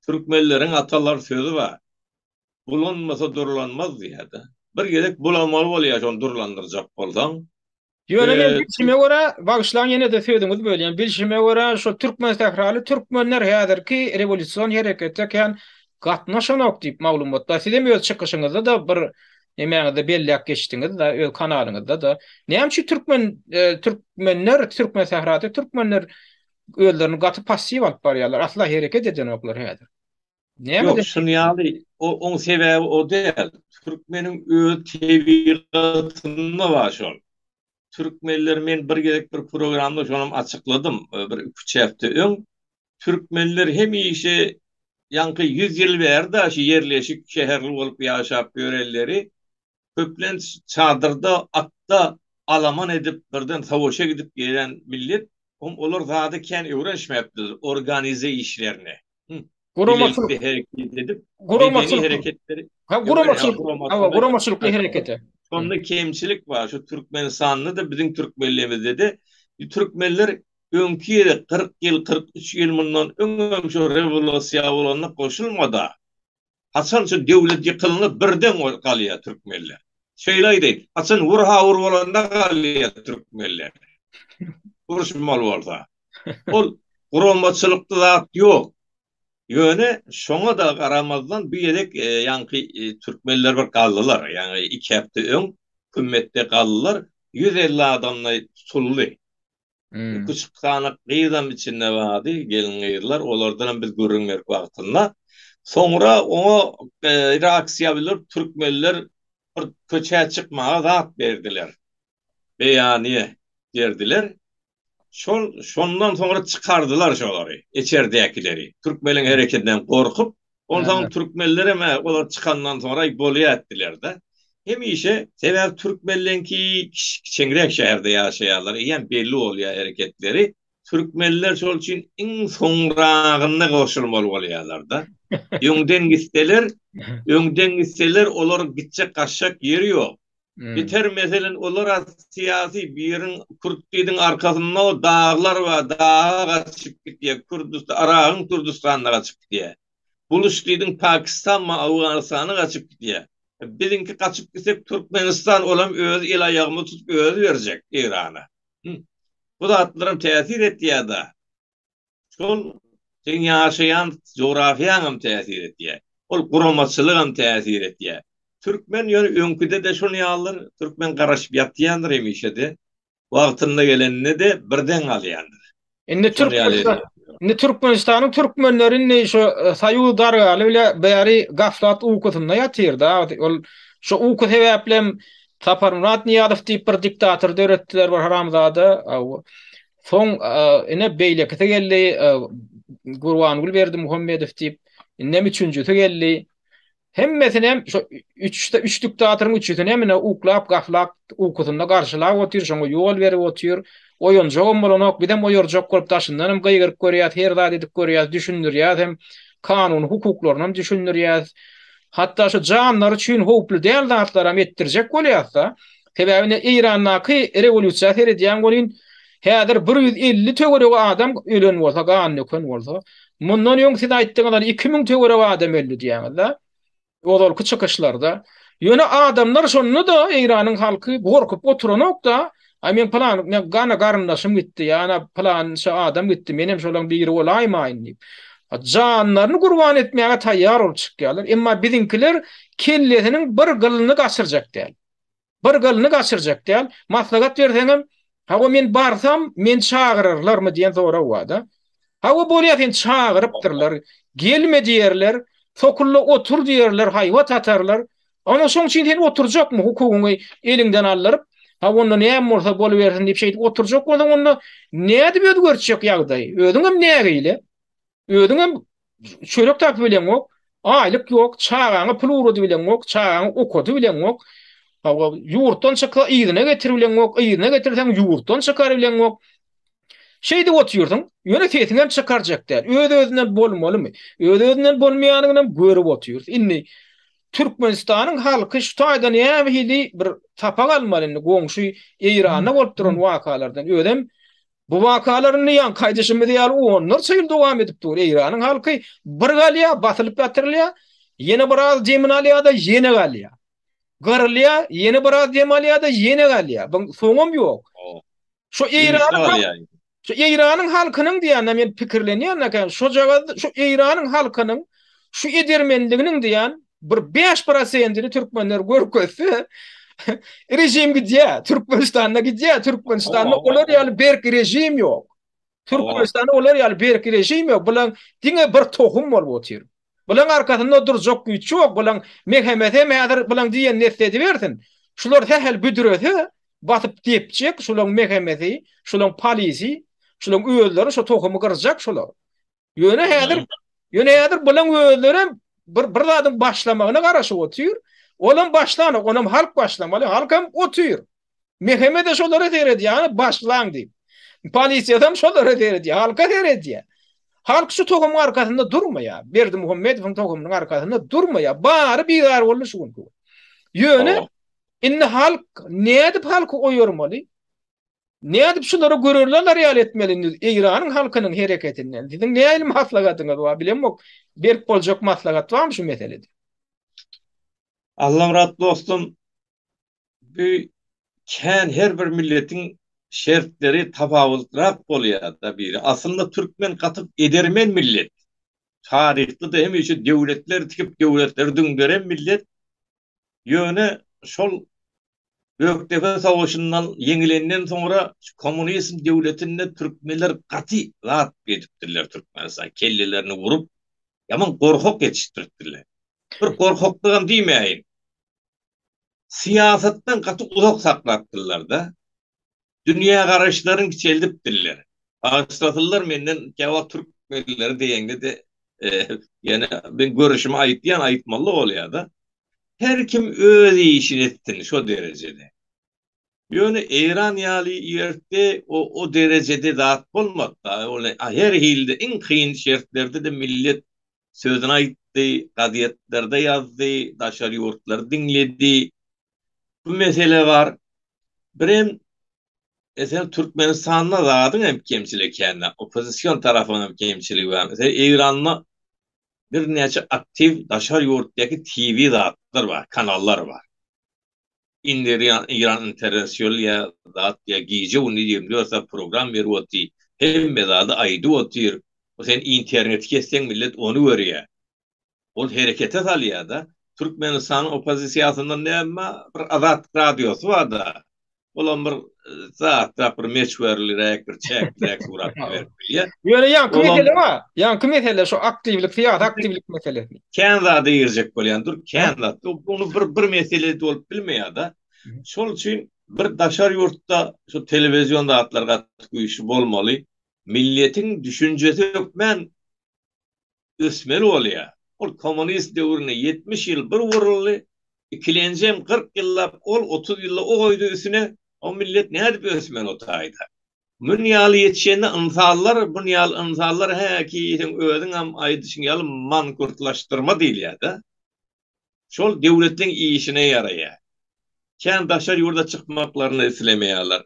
Türkmenleriň atalar sözi bar. Bulanmasa durlanmaz diýýär-de. Bir gezek bulamaly bolýar şony durlandyrjak bolsaň. Ýöne men bilşime görä, bagyşlaň ýene-de sözüňizi bölýän, bilşime görä şo türkmensähraly türkmenler häzirki rewolýusion herekete kän gatnaşanok diýip maglumat bar. Sizem öz çykyşyňyzda-da bir nemäňizde belläp geçdiňiz-de, öz kanalyňyzda-da. Näme üçin türkmen türkmenler, türkmensährada türkmenler özlerini gaty passiw alyp barýarlar, asla hereket edenoklar häzir? Näme Ýok, şuny ýaly, oň sebäbi o däl. Türkmeniň öz tebigatynda bar şol. Türkmenler men bir gezek bir programda şonam açykladym, bir iki-üç hepde öň. Türkmenler hemişe ýaňky ýüz ýyl bäri-de şu ýerleşik şäherli bolup ýaşap ýörenleri köplenç çadyrda, atda alaman edip, birden savaşa gidip gelen millet, hom olar zada kän öwrenişmäpdirler, organize işlerine. Guramaçylyk bilelikde hereket edip, medeni hereketleri, ha guramaçylyk, hawa guramaçylykly herekete. Şonda kemçilik bar. Şu Türkmenistanda-da, biziň türkmenlerimizde-de türkmenler öňki ýere 40 ýyl, 43 ýyl mundan öňem şu rewolýusiýa bolanda goşulmada. Haçan şu döwlet ýykylanda birden galýar türkmenler. Şeýle aýdaýyn, haçan wur-ha-wur bolanda galýar türkmenler. Uruşmaly bolsa. Ol guramaçylykly zat ýok. Ýöne şoňa-da garamazdan bu gezek ýaňky türkmenler bir galdylar. Ýaňy iki hepde öň Kümmetde galdylar. 150 adamlaý tutuldy. Iki-üç sany gyzam içinde bardy, gelin-gyzlar, olardanam biz gürrüň berip wagtynda. Soňra oňa reaksiýa bildirip, türkmenler bir köçä çykmaga zat berdiler. Beýaniýe berdiler. Şol şondan soňra çykardylar şolary, içerdäkileri. Türkmeniň hereketinden gorkup, Onsoň türkmenlerem-ä olar çykandan soňra bolýa etdiler-de. Hemişe, sebäbi türkmenleňki kiçeňräk şäherde ýaşaýarlar, eýýäm belli bolýar hereketleri. Türkmenler şol üçin iň soňragynda goşulmaly bolýarlar-da. Öňden gitseler, öňden gitseler olaryň gitjek gaçjak ýeri ýok. Biter meselen olar-a syýasy biriň kürt diýdiň arkasynda o daglar bar daga gaçyp gitýär Kürdüstan Yragyň Kürdüstanyna gaçyp gidýär. Buluç diýdiň Pakistanmy Owganystana gaçyp gidýär. Biziňki gaçyp gitsek Türkmenistan olam özi el aýagymyzy tutup özi berjek Eýrana. Bu zatlaram täsir etýär-da. Şol seň ýaşaýan jografiýaňam täsir etýär. Ol guramaçylygam täsir etýär. Türkmen ýöne öňküde-de şol ýalydyr. Türkmen garaşyp ýatýandyr hemişe-de. Wagtynda gelende-de birden galýandyr. Indi Türkmenistan Indi Türkmenistanyň türkmenleri indi şu e, Soýuz dargaly bile bäri gaflat ukusynda ýatyr-da. Ol şu uky sebäpli hem Saparmyrat Nyýazow diýip bir diktator döretdiler bir haramzada. Soň ine beýlekisi geldi, Gurbanguly Berdimuhamedow diýip, indem üçünjisi geldi. Hemmesinem şo üç üç diktatoryň üçüsinem ine uklap gaflap ukusynda garşylap otyr, şoňa ýol berip otyr. Oýanjagam bolanok, bizem oýarjak bolup daşyndanam gygyryp görýäs, her zat edip görýäs, düşündirýäs hem. kanuny hukuklarynam düşündirýäs. Hatda şu janlary üçin howply däl zatlaram etdirjek bolýas-da. Sebäbi ine Eýrandaky rewolýusiýa seredýäň welin, häzir 150 töweregi adam ölen bolsa, gan döken bolsa, mundan öň siz aýtdyňyz hany 2000 töweregi adam öldi diýýäňiz-de. Ozalky çykyşlarda. Ýöne adamlar şonda-da Eýranyň halky gorkup oturanok-da, Aý men pylan, men gana garyndaşym gitdi, ýa ana pylança adam gitdi, menem şolaň biri bolaýmaýyn diýip. Janlaryny gurban etmäge taýýar bolup çykýarlar. Emma biziňkiler kellesiniň bir gylyny gaçyrjak däl. Bir gylyny gaçyrjak däl. Maslahat berseňem, Hawa men barsam, meni çagyrarlarmy diýen sorag bar-da. Hawa bolýar seni çagyrypdyrlar, gelme diýerler, sokulla otur diýerler, haýbat atarlar. Ana şoň üçin sen oturjakmy hukugyňy eliňden aldyryp, hawa onda näme bolsa bolubersin diýip şeýdip oturjak bolsaň onda nädip özgertjek ýagdaýy? Özüňem nägile. Özüňem çörek tapyp bileňok, aýlyk ýok, çagaňa pul ugradybileňok, çagaňy okadybileňok. Hawa, ýurtdan çyksa yzyna getiribileňok, yzyna getirseň ýurtdan çykarybileňok. Şeýdip otyrsyň, ýöne sesiňem çykarjak däl. Öz-özünden bolmalymy? Öz-özünden bolmaýanynam görüp otyrys. Indi Türkmenistanyň halky şu taýda nähili bir sapak almaly indi goňşy Eýranda bolup duran wakalardan. Özem bu wakalar indi ýaňky aýdyşymyz ýaly onlarça ýyl dowam edip dur. Eýranyň halky bir galýar, basylyp ýatyrylýar, ýene biraz demini alýar-da ýene galýar. Gyrylýar, ýene biraz dem alýar-da ýene galýar. Buň soňam ýok. Şu Eýranyň şu Eýranyň halkynyň diýende men pikirlenýän eken, şojagaz şu Eýranyň halkynyň şu edermenliginiň diýen bir 5 prosentini türkmenler görkezse rejim gidýär, Türkmenistanda gidýär, Türkmenistanda olar ýaly berk rejim ýok. Türkmenistanda olar ýaly berk rejim ýok. Bulan diňe bir tohum bolup otyr. Bulaň arkasynda durjak güýç ýok. Bulaň MHM-si hem häzir bulaň diýenini etse edibersin. Şular sähel büdrese, basyp depjek, şulaň MHM-si, şulaň polisi, şulaň özleri şo tohumy gyrjak şular. Ýöne häzir, ýöne häzir bulaň özlerem bir bir zadyň başlamagyna garaşyp otyr. Olam başlanok, onam halk başlamaly, halkam otyr. MHM-de şolara seredýär, başlaň diýip. Polisiýasam şolara seredýär, halka seredýär. Halk şu tohumyň arkasynda durmaýar. Berdimuhamedowyň tohumynyň arkasynda durmaýar. Bary bizar boldy şu günki gün. Ýöne indi halk nädip halky oýarmaly? Nädip şulara görerli alar ýaly etmeli indi Eýranyň halkynyň hereketinden? Siziň nähili maslahatyňyz bar? Bilemok. Berip boljak maslahat barmy şu meselede? Allamyrat dostum, Bu kän her bir milletiň şertleri tapawutlyrak bolýar-da biri. Aslynda türkmen gaty edermen millet. Taryhda-da hemişe döwletler tikip döwletleri düňderen millet. Ýöne şol Gökdepe savaşyndan ýeňilenden soňra kommunizm döwletinde türkmenler gaty zat edipdirler Türkmenistan kellelerini urup ýaman gorkak ýetişdiripdirler. Bir gorkaklygam diýmäýin. Syýasatdan gaty uzak saklapdyrlar-da. Dünýägaraýyşlaryny kiçeldipdirler. Bagyşlasynlar menden käwagt türkmenleri diýeňde-de ýöne men görüşimi aýtýan, aýtmaly bolýar-da. Her kim öz işini etsin şo derejede. Ýöne Eýran ýaly ýerde o o derejede zat bolmady-da. Ol her hilde iň kyn şertlerde-de millet sözüni aýtdy, gazetlerde ýazdy, daşary ýurtlar diňledi. Bu mesele bar. Birem meselem Türkmenistanda zadyň hem kemçiligi kände, oppozision tarapyň hem kemçiligi bar. Meselem Eýranda birnäçe aktiw daşary ýurtdaky TV zatlar bar, kanallar bar. Indirýän Iran internet ýa zat ýa gije gündiz 24 saat program berip otyr. Hemme zady aýdyp otyr. Sen interneti kesseň millet ony görýär. Ol herekete salýar-da. Türkmenistanyň oppozisiýasynda näme bir Azat radiosy bar-da. Olam bir zatrak bir meçwerliräk bir çäkliräk surat berip bilýär. Ýöne ýaňky mesele bar. Ýaňky mesele şu aktiwlik, syýasy aktiwlik meselesi. Kän zada girjek bolýan dur, kän zat. Ony bir bir mesele bolup bilmeýär-de. Şol üçin bir daşary ýurtda şu telewizion zatlar gaty güýçli bolmaly. Milletiň düşünjesi hökmän ösmeli bolýar. Ol kommunist döwründe 70 ýyl bir uruldy, ikilenjem 40 ýyllap ol 30 ýylda o goýdy üstüne, o millet nädip ösmeli o taýda? Mun ýaly ýetişende ynsanlar, bun ýaly ynsanlar häki seň özüňem aýdyşyň ýaly mankurtlaşdyrma diýilýär-de. Şol döwletleň işine ýaraýar. Kän daşary ýurda çykmaklaryny islemeýärler.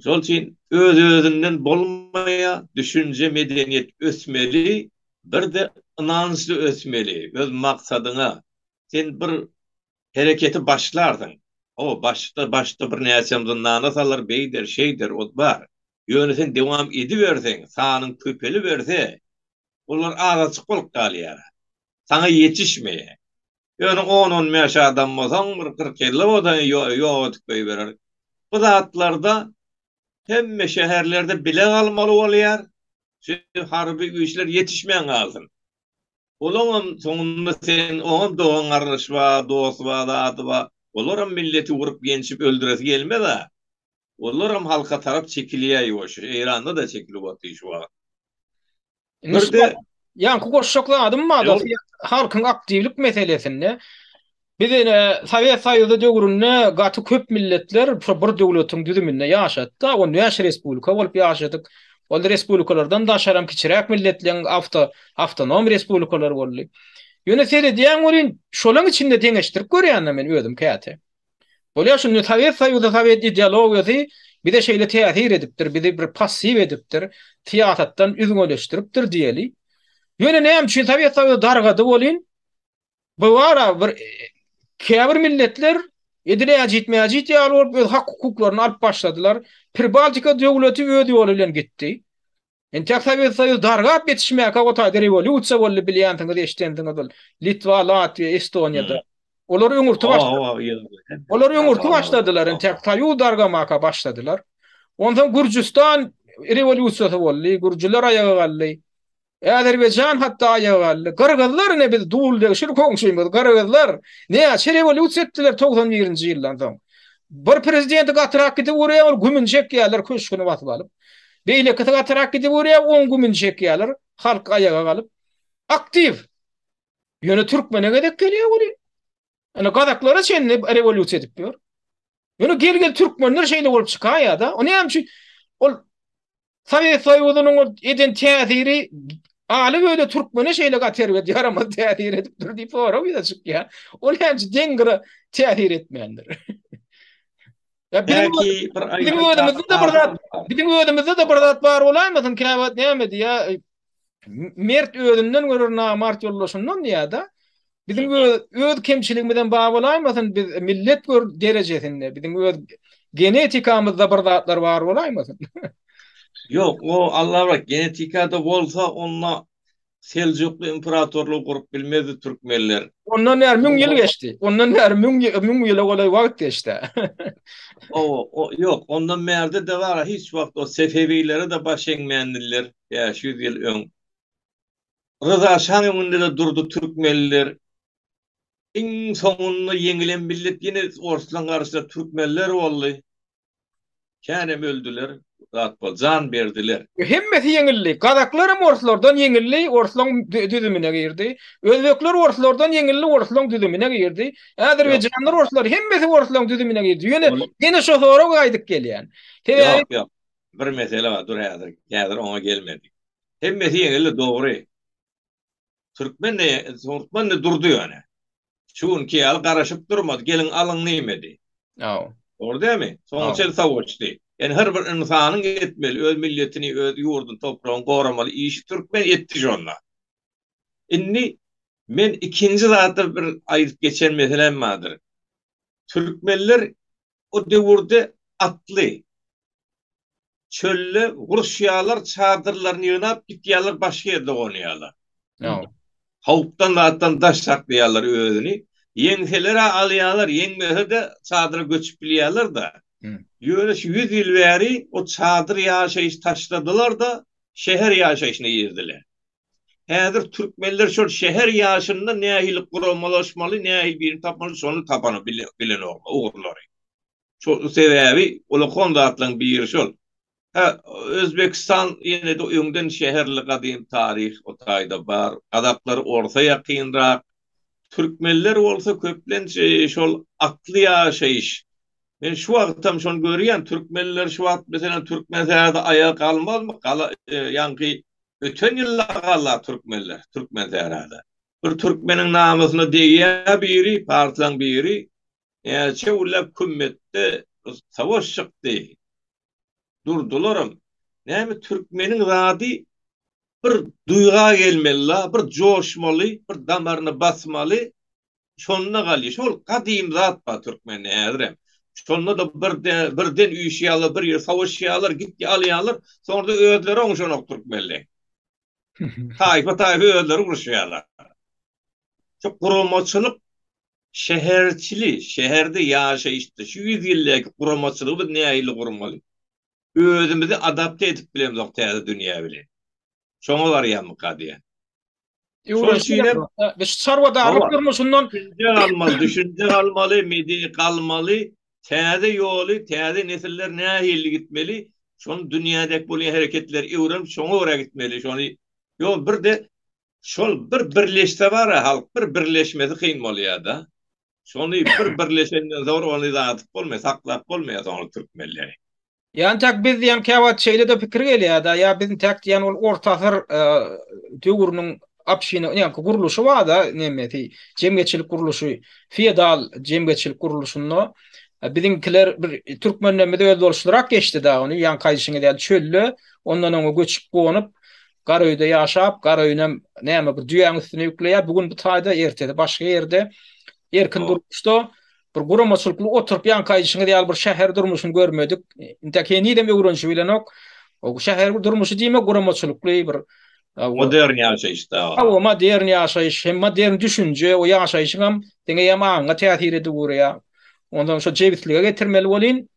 Şol üçin öz-özünden bolmaýar, düşünje, medeniýet ösmeli, bir-de ynançly ösmeli, öz maksadyňa. Sen bir Hereketi başlarsyň. Hawa, başda, başda birnäçem zyndana salar, beýder, şeýder, ot bar. Ýöne sen dowam ediberseň, sanyň köpeliberse, olar azajyk bolup galýar. Saňa ýetişmeýär. Ýöne on-on bäş adam bolsaň, bir kyrk-elli bolsaň, ýok edip goýberer. Bu zatlarda hemme şäherlerde bile galmaly bolýar. Şu harby güýçler ýetişmän galsyn. Olaňam soňunda sen oňam dogan garyndaşy bar, dosty bar, zady bar. Olaram milleti urup ýençip öldüresi gelmez-ä. Olaram halka tarap çekilýär ýuwaş. Eýranda-da çekilip otyr şu wagt. Bir-de Ýaňky goşjak zadym bar-da, halkyň aktiwlik meselesinde. Biz ene Sowet Soýuzy döwründe gaty köp milletler bir döwletiň düzüminde ýaşady-da, 15 respublika bolup ýaşadyk. Ol respublikalardan daşaram kiçiräk milletleriň awto awtonom respublikalary boldy. Ýöne seredýän welin, şolaň içinde deňeşdirip görýän-de men özüm käte. Bolýar şunda Sowet Soýuzy, sowet ideologiýasy bize şeýle täsir edipdir, bizi bir passiw edipdir, syýasatdan üzňeleşdiripdir diýeli. Ýöne näme üçin Sowet Soýuzy dargady welin, Bu bara bir käbir milletler edil äjit-mäjit ýaly bolup öz hak-hukuklaryny alyp başladylar. Pribaltika döwleti öz ýoly bilen gitdi. Entek Sowet Soýuzy dargap ýetişmäkä o taýda rewolýusiýa boldy bilýänsiňiz, eşdensiňiz ol Litwa, Latwiýa, Estoniýada. Olar öňürti başladylar. Olar öňürti başladylar, entek Soýuz dargamaka başladylar. Onsoň Gürjüstan rewolýusiýasy boldy, gürjüler aýaga galdy. Azerbaýjan hatda aýaga galdy. Gyrgyzlar ine biz duldegşir goňşymyz gyrgyzlar näçe rewolýusiýa etdiler 91-nji ýyldan soň. Bir prezidenti gatyrak gidip görýär ol gümüni çekýärler köşgüni basyp alyp. Beýlekisi gatyrak gidip görýär oň gümüni çekýärler halk aýaga galyp. Aktiw. Ýöne türkmene gezek gelýär welin. Ine gazaklara çenli rewolýusiýa edip ýör. Ýöne gel-gel türkmenler şeýle bolup çykaýar-da. O näme üçin? Ol Sowet Soýuzynyň ol eden täsiri aly öýle türkmene şeýle gaty erbet ýaramaz täsir edipdir diýip sorag ýüze çykýar. Ol näme üçin deň gyra täsir etmändir? Ya biziň, biziň özümizde de bir zat, biziň özümizde de bir zat bar bolaýmasyn, käwagt näme diýýär? Mert özünden görer, namart ýoldaşyndan diýýär-de. Biziň öz, öz kemçiligimizem bar bolaýmasyn, biz millet gör derejesinde, biziň öz genetikamyzda bir zatlar bar bolaýmasyn. Ýok, o Allah bar, genetikada bolsa onda Seljukly imperatorlygy gurup bilmezdi türkmenler. Ondan bäri müň ýyl geçdi. Ondan bäri müň müň ýyla golaý wagt geçdi. O, o ýok, ondan bärde-de bar, hiç wagt o Sefewilere-de baş egmändirler 500 ýyl öň. Ryza şaň öňünde-de durdy türkmenler. Iň soňunda ýeňilen millet ýene orslaň garşysyna türkmenler boldy. Känem öldüler, zat boldy, jan berdiler. Hemmesi ýeňildi. Gazaklar hem orslardan ýeňildi, orslaň düzümine girdi. Özbekler orslardan ýeňildi, orslaň düzümine girdi. Azerbaýjanlar orslar hemmesi orslaň düzümine girdi. Ýöne ýene şo sorag gaýdyp gelýän. Sebäbi Ýok, ýok. Bir mesele bar, dur häzir. Häzir oňa gelmedik. Hemmesi ýeňildi, dogry. Türkmen de, türkmen de durdy ýöne. Şu günki ýaly garaşyp durmady, geliň alyň diýmedi. Aw. Dogry dälmi? Soňa çenli savaşdy. Ýani her bir ynsanyň etmeli, öz milletini, öz ýurduny, topragyny goramaly işi türkmen etdi şonda. Indi men ikinji zatda bir aýdyp geçen meselem bardyr. Türkmenler o döwürde atly, çölde guruşýarlar, çadyrlaryny ýygnap gitýärler, başga ýerde gonýarlar. Howpdan zatdan daş saklaýarlar özüni. Ýeňseler-ä alýarlar, ýeňmese-de çadyra göçüp bilýärler-de. Ýöne şu ýüz ýyl bäri o çadyr ýaşaýşy taşladylar-da, şäher ýaşaýşyna girdiler. Häzir türkmenler şol şäher ýaşynda nähili guramalaşmaly, nähili birini tapmaly, şony tapany bilenoklar, ugurlary. Şo sebäbi ulakon zatlaryň biri şol. Hä, Özbekistan ýene-de öňden şäherli gadym taryh o taýda bar. Gazaklar orsa ýakynrak. Türkmenler bolsa köplenç şol atly ýaşaýyş. Men şu wagtam şony görýän, türkmenler şu wagt meselem Türkmensährada aýaga galmazmy? Gala ýaňky öten ýylda galdy türkmenler Türkmensährada. Bir türkmeniň namysyna degýär biri, parslaň biri, näçe günläp kümmetde savaş çykdy. Durdularam. Näme türkmeniň zady bir duýga gelmeli-la, bir joşmaly, bir damaryna basmaly, şonda galýar. Şol gadym zat bar türkmende häzirem. Şonda-da birden üýşýärler, bir ýer savaşýarlar, gitýär alýarlar, soňra-da özleri oňşanok türkmenleň. Taýpa-taýpa özleri uruşýarlar. Şu guramaçylyk şäherçili, şäherde ýaşaýyşda şu ýüz ýyldäki guramaçylygy biz nähili gurmaly? Özümizi adapte edip bilemzok täze dünýä bilen. Şoňa barýarmyka diýýän. Şol üçin hem biz çarwadarlyk durmuşyndan düşünje galmaly, düşünje galmaly, medeni galmaly, täze ýoly, täze nesiller nähili gitmeli, şony dünýädäki bolýan hereketleri öwrenip şoňa görä gitmeli, şony ýok bir-de şol bir birleşse bar-a halk bir birleşmesi kyn bolýar-da. Şony bir birleşenden soňra ony dagytyp bolmaýar, saklap bolmaýar soňra türkmenleri. Ýa entäk biz diýen käwagt şeýle-de pikir gelýär-de, ýa biz entäk diýen ol orta asyr döwrüniň obşina, ýa-ni gurluşy bar-da, nemesi, jemgyýetçilik gurluşy, feodal jemgyýetçilik gurluşynda biziňkiler bir türkmenlerimiz özboluşlyrak geçdi da ony, ýaňky aýdyşyňyz ýaly çölde, ondan oňa göçüp gonup, gara öýde ýaşap, gara öýünem näme bir düýäň üstüne ýükleýär, bu gün bu taýda, ertesi başga ýerde, erkin durmuşda Bir guramaçylykly oturyp ýaňky aýdyşyňyz ýaly bir şäher durmuşyny görmedik. Intäk henizem öwrenişip bilenok. O şäher durmuşy diýmek guramaçylykly bir modern ýaşaýyş da. Hawa, modern ýaşaýyş, hem modern düşünje, o ýaşaýşyň hem diňe hem aňyňa täsir edip urýar. Ondan şo jebislige getirmeli bolyn.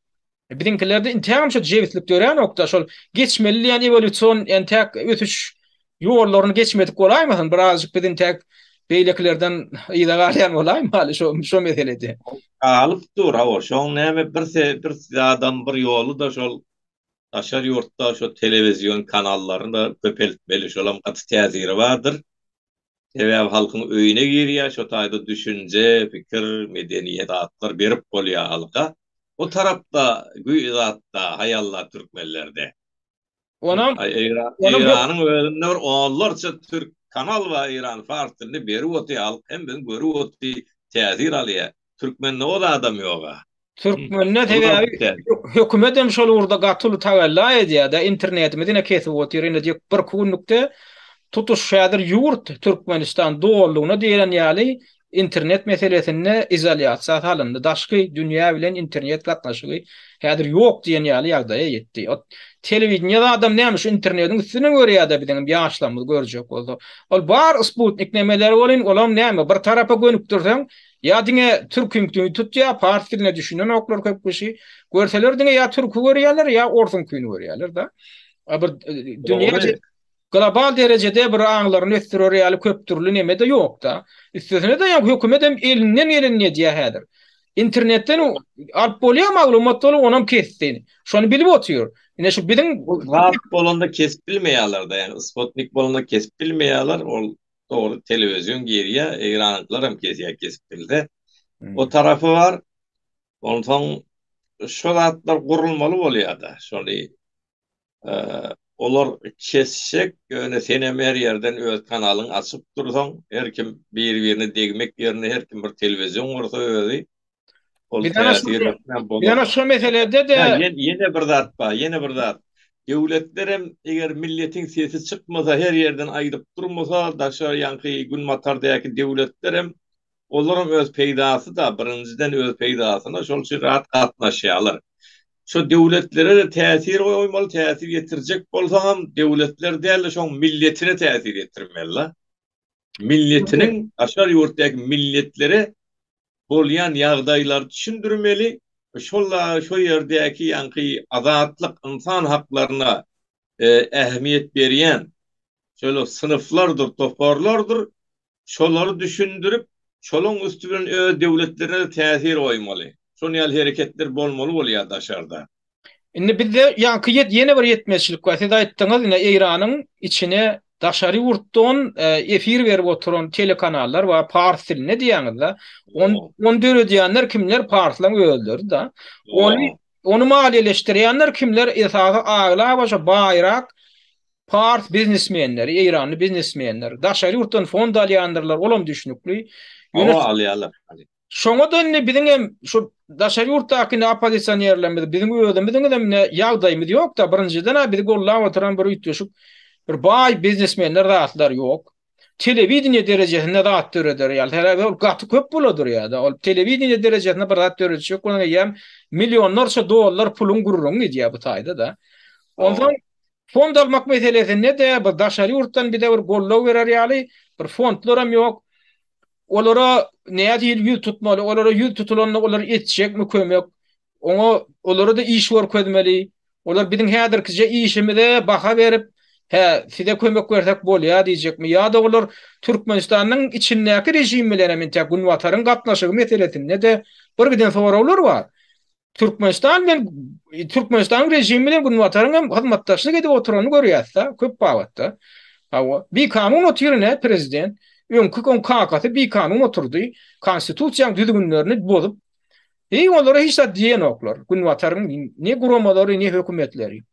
Biziňkilerde intägem şo jebislik döränokda, şol geçmeli diýen ewolýusion entäk ösüş ýollaryny geçmedik bolaýmasyn, birazjyk biz intäk beýlekilerden yza galýan bolaýmaly şo şo meselede. Galyp dur, hawa, şoň näme bir bir zadam bir ýoly-da şol daşary ýurtda şo telewizion kanallaryny-da köpeltmeli, şolam gaty täsiri bardyr. Sebäbi halkyň öýüne girýär, şo taýda düşünje, pikir, medeniýet zatlar berip bolýar halka. O tarapda güý zatda haýallar türkmenlerde. Onam Eýranyň özünde bir onlarça türk kanal bar Eýran fars dilinde berip otyr halk hemmesini görüp otyr täsir alýar. Türkmende o zadam ýoga. Türkmende sebäbi hökümet hem şol ugurda gaty uly tagalla edýär-de, internetimizi ine kesip otyr, ine diýip birki günlükde tutuş häzir ýurt Türkmenistan dolulygyna diýen ýaly internet meselesinde izolýasiýa salyndy. Daşky dünýä bilen internet gatnaşygy häzir ýok diýen ýaly ýagdaýa ýetdi. Ot telewideniýe adam näme şu internetiň üstünden görýär-de biziň hem ýaşlarymyz görjek bolsa. Ol bar sputnik nemeleri welin olam näme bir tarapa gönükdirseň Ýa diňe türküňkini tutýar, pars diline düşünenoklar köp kişi. Görseler diňe ýa türki görýärler, ýa orsuňkyny görýärler-de. Bir dünýä global derejede bir aňlaryny ösdürer ýaly köp dürli neme-de ýok-da. Üstesine-de ýa hökümet hem elinden gelenini edýär häzir. Internetden alyp bolýar maglumat doly, onam kesdi. Şony bilip otyr. Ine şu biziň Bu zat bolanda kesip bilmeýärler-de, ýagny sputnik bolanda kesip bilmeýärler, ol Dogry telewizion girýär, Eýranyňkylar hem kesýär kesip bilse. O tarapy bar. Onsoň şo zatlar gurulmaly bolýar-da. Şony olar kesjek, ýöne senem her ýerden öz kanalyňy açyp dursaň, her kim bir-birine degmek ýerine her kim bir telewizion gursa özi, Ol täsir etmän bolar. Ýöne şu meselede-de ýene bir zat bar, ýene bir zat. Döwletler hem eger milletiň sesi çykmasa, her ýerden aýdyp durmasa, daşary ýaňky günbatardäki döwletler hem olaryň öz peýdasy-da, birinjiden öz peýdasyna şol üçin rahat gatnaşýarlar. Şo döwletlere-de täsir goýmaly, täsir ýetirjek bolsaňam döwletler däl-de şoň milletine täsir ýetirmeli-la. Milletiniň daşary ýurtdaky milletlere bolýan ýagdaýlary düşündirmeli, şol şo ýerdäki ýaňky azatlyk, ynsan haklaryna ähmiýet berýän şeýle synplardyr, toparlardyr, şolary düşündirip, şolaň üsti bilen öz döwletlerine-de täsir goýmaly. Şonuň ýaly hereketler bolmaly bolýar daşarda. Indi bizde ýaňky ýene bir ýetmezçilik bar. Siz aýtdyňyz, ine Eýranyň içine. Daşary ýurtdan efir berip oturan telekanallar bar, pars dilinde diýýäňiz-de. Ony döredýänler kimler? Parslaryň özleri-de. Ony ony maliýeleşdirýänler kimler? Esasy aglaba şo baýrak pars biznesmenleri, eýranly biznesmenler. Daşary ýurtdan fond alýandyrlar, olam düşnükli. Ýöne alýarlar. Şoňa-da indi biziň hem şu daşary ýurtdaky indi oppozisionerlerimiz, biziň özümiziň hem indi ýagdaýymyz ýok-da, birinjiden-ä bizi gollap oturan bir üýtgeşik bir baý biznesmenler zatlar ýok. Telewideniýe derejesinde zat döreder ýaly, sebäbi ol gaty köp pula durýar-da. Ol telewideniýe derejesinde bir zat döredjek bolsaň eýýäm millionlarça dollar puluň gürrüňi gidýär bu taýda-da. Onsoň fond almak meselesinde-de bir daşary ýurtdan bize bir goldaw berer ýaly bir fondlaram ýok. Olara nähili ýüz tutmaly, olara ýüz tutulanda olar etjekmi kömek, oňa olara-da iş görkezmeli. Olar biziň häzirkije işimize baha berip, hä, size kömek bersek bolýar diýjekmi ýa-da olar Türkmenistanyň içindäki režim bilen hem intäk Günbataryň gatnaşygy meselesinde-de birgiden soraglar bar. Türkmenistan bilen Türkmenistanyň režimi bilen Günbataryň hem hyzmatdaşlyk edip oturanyny görýäs-de, köp babatda. Hawa, bikanun otyr ine prezident. Öňki oň kakasy bikanun oturdy. Konstitusiýanyň düzgünlerini bozup. Eý, olara hiç zat diýenoklar. Günbataryň ne guramalary, ne hökümetleri.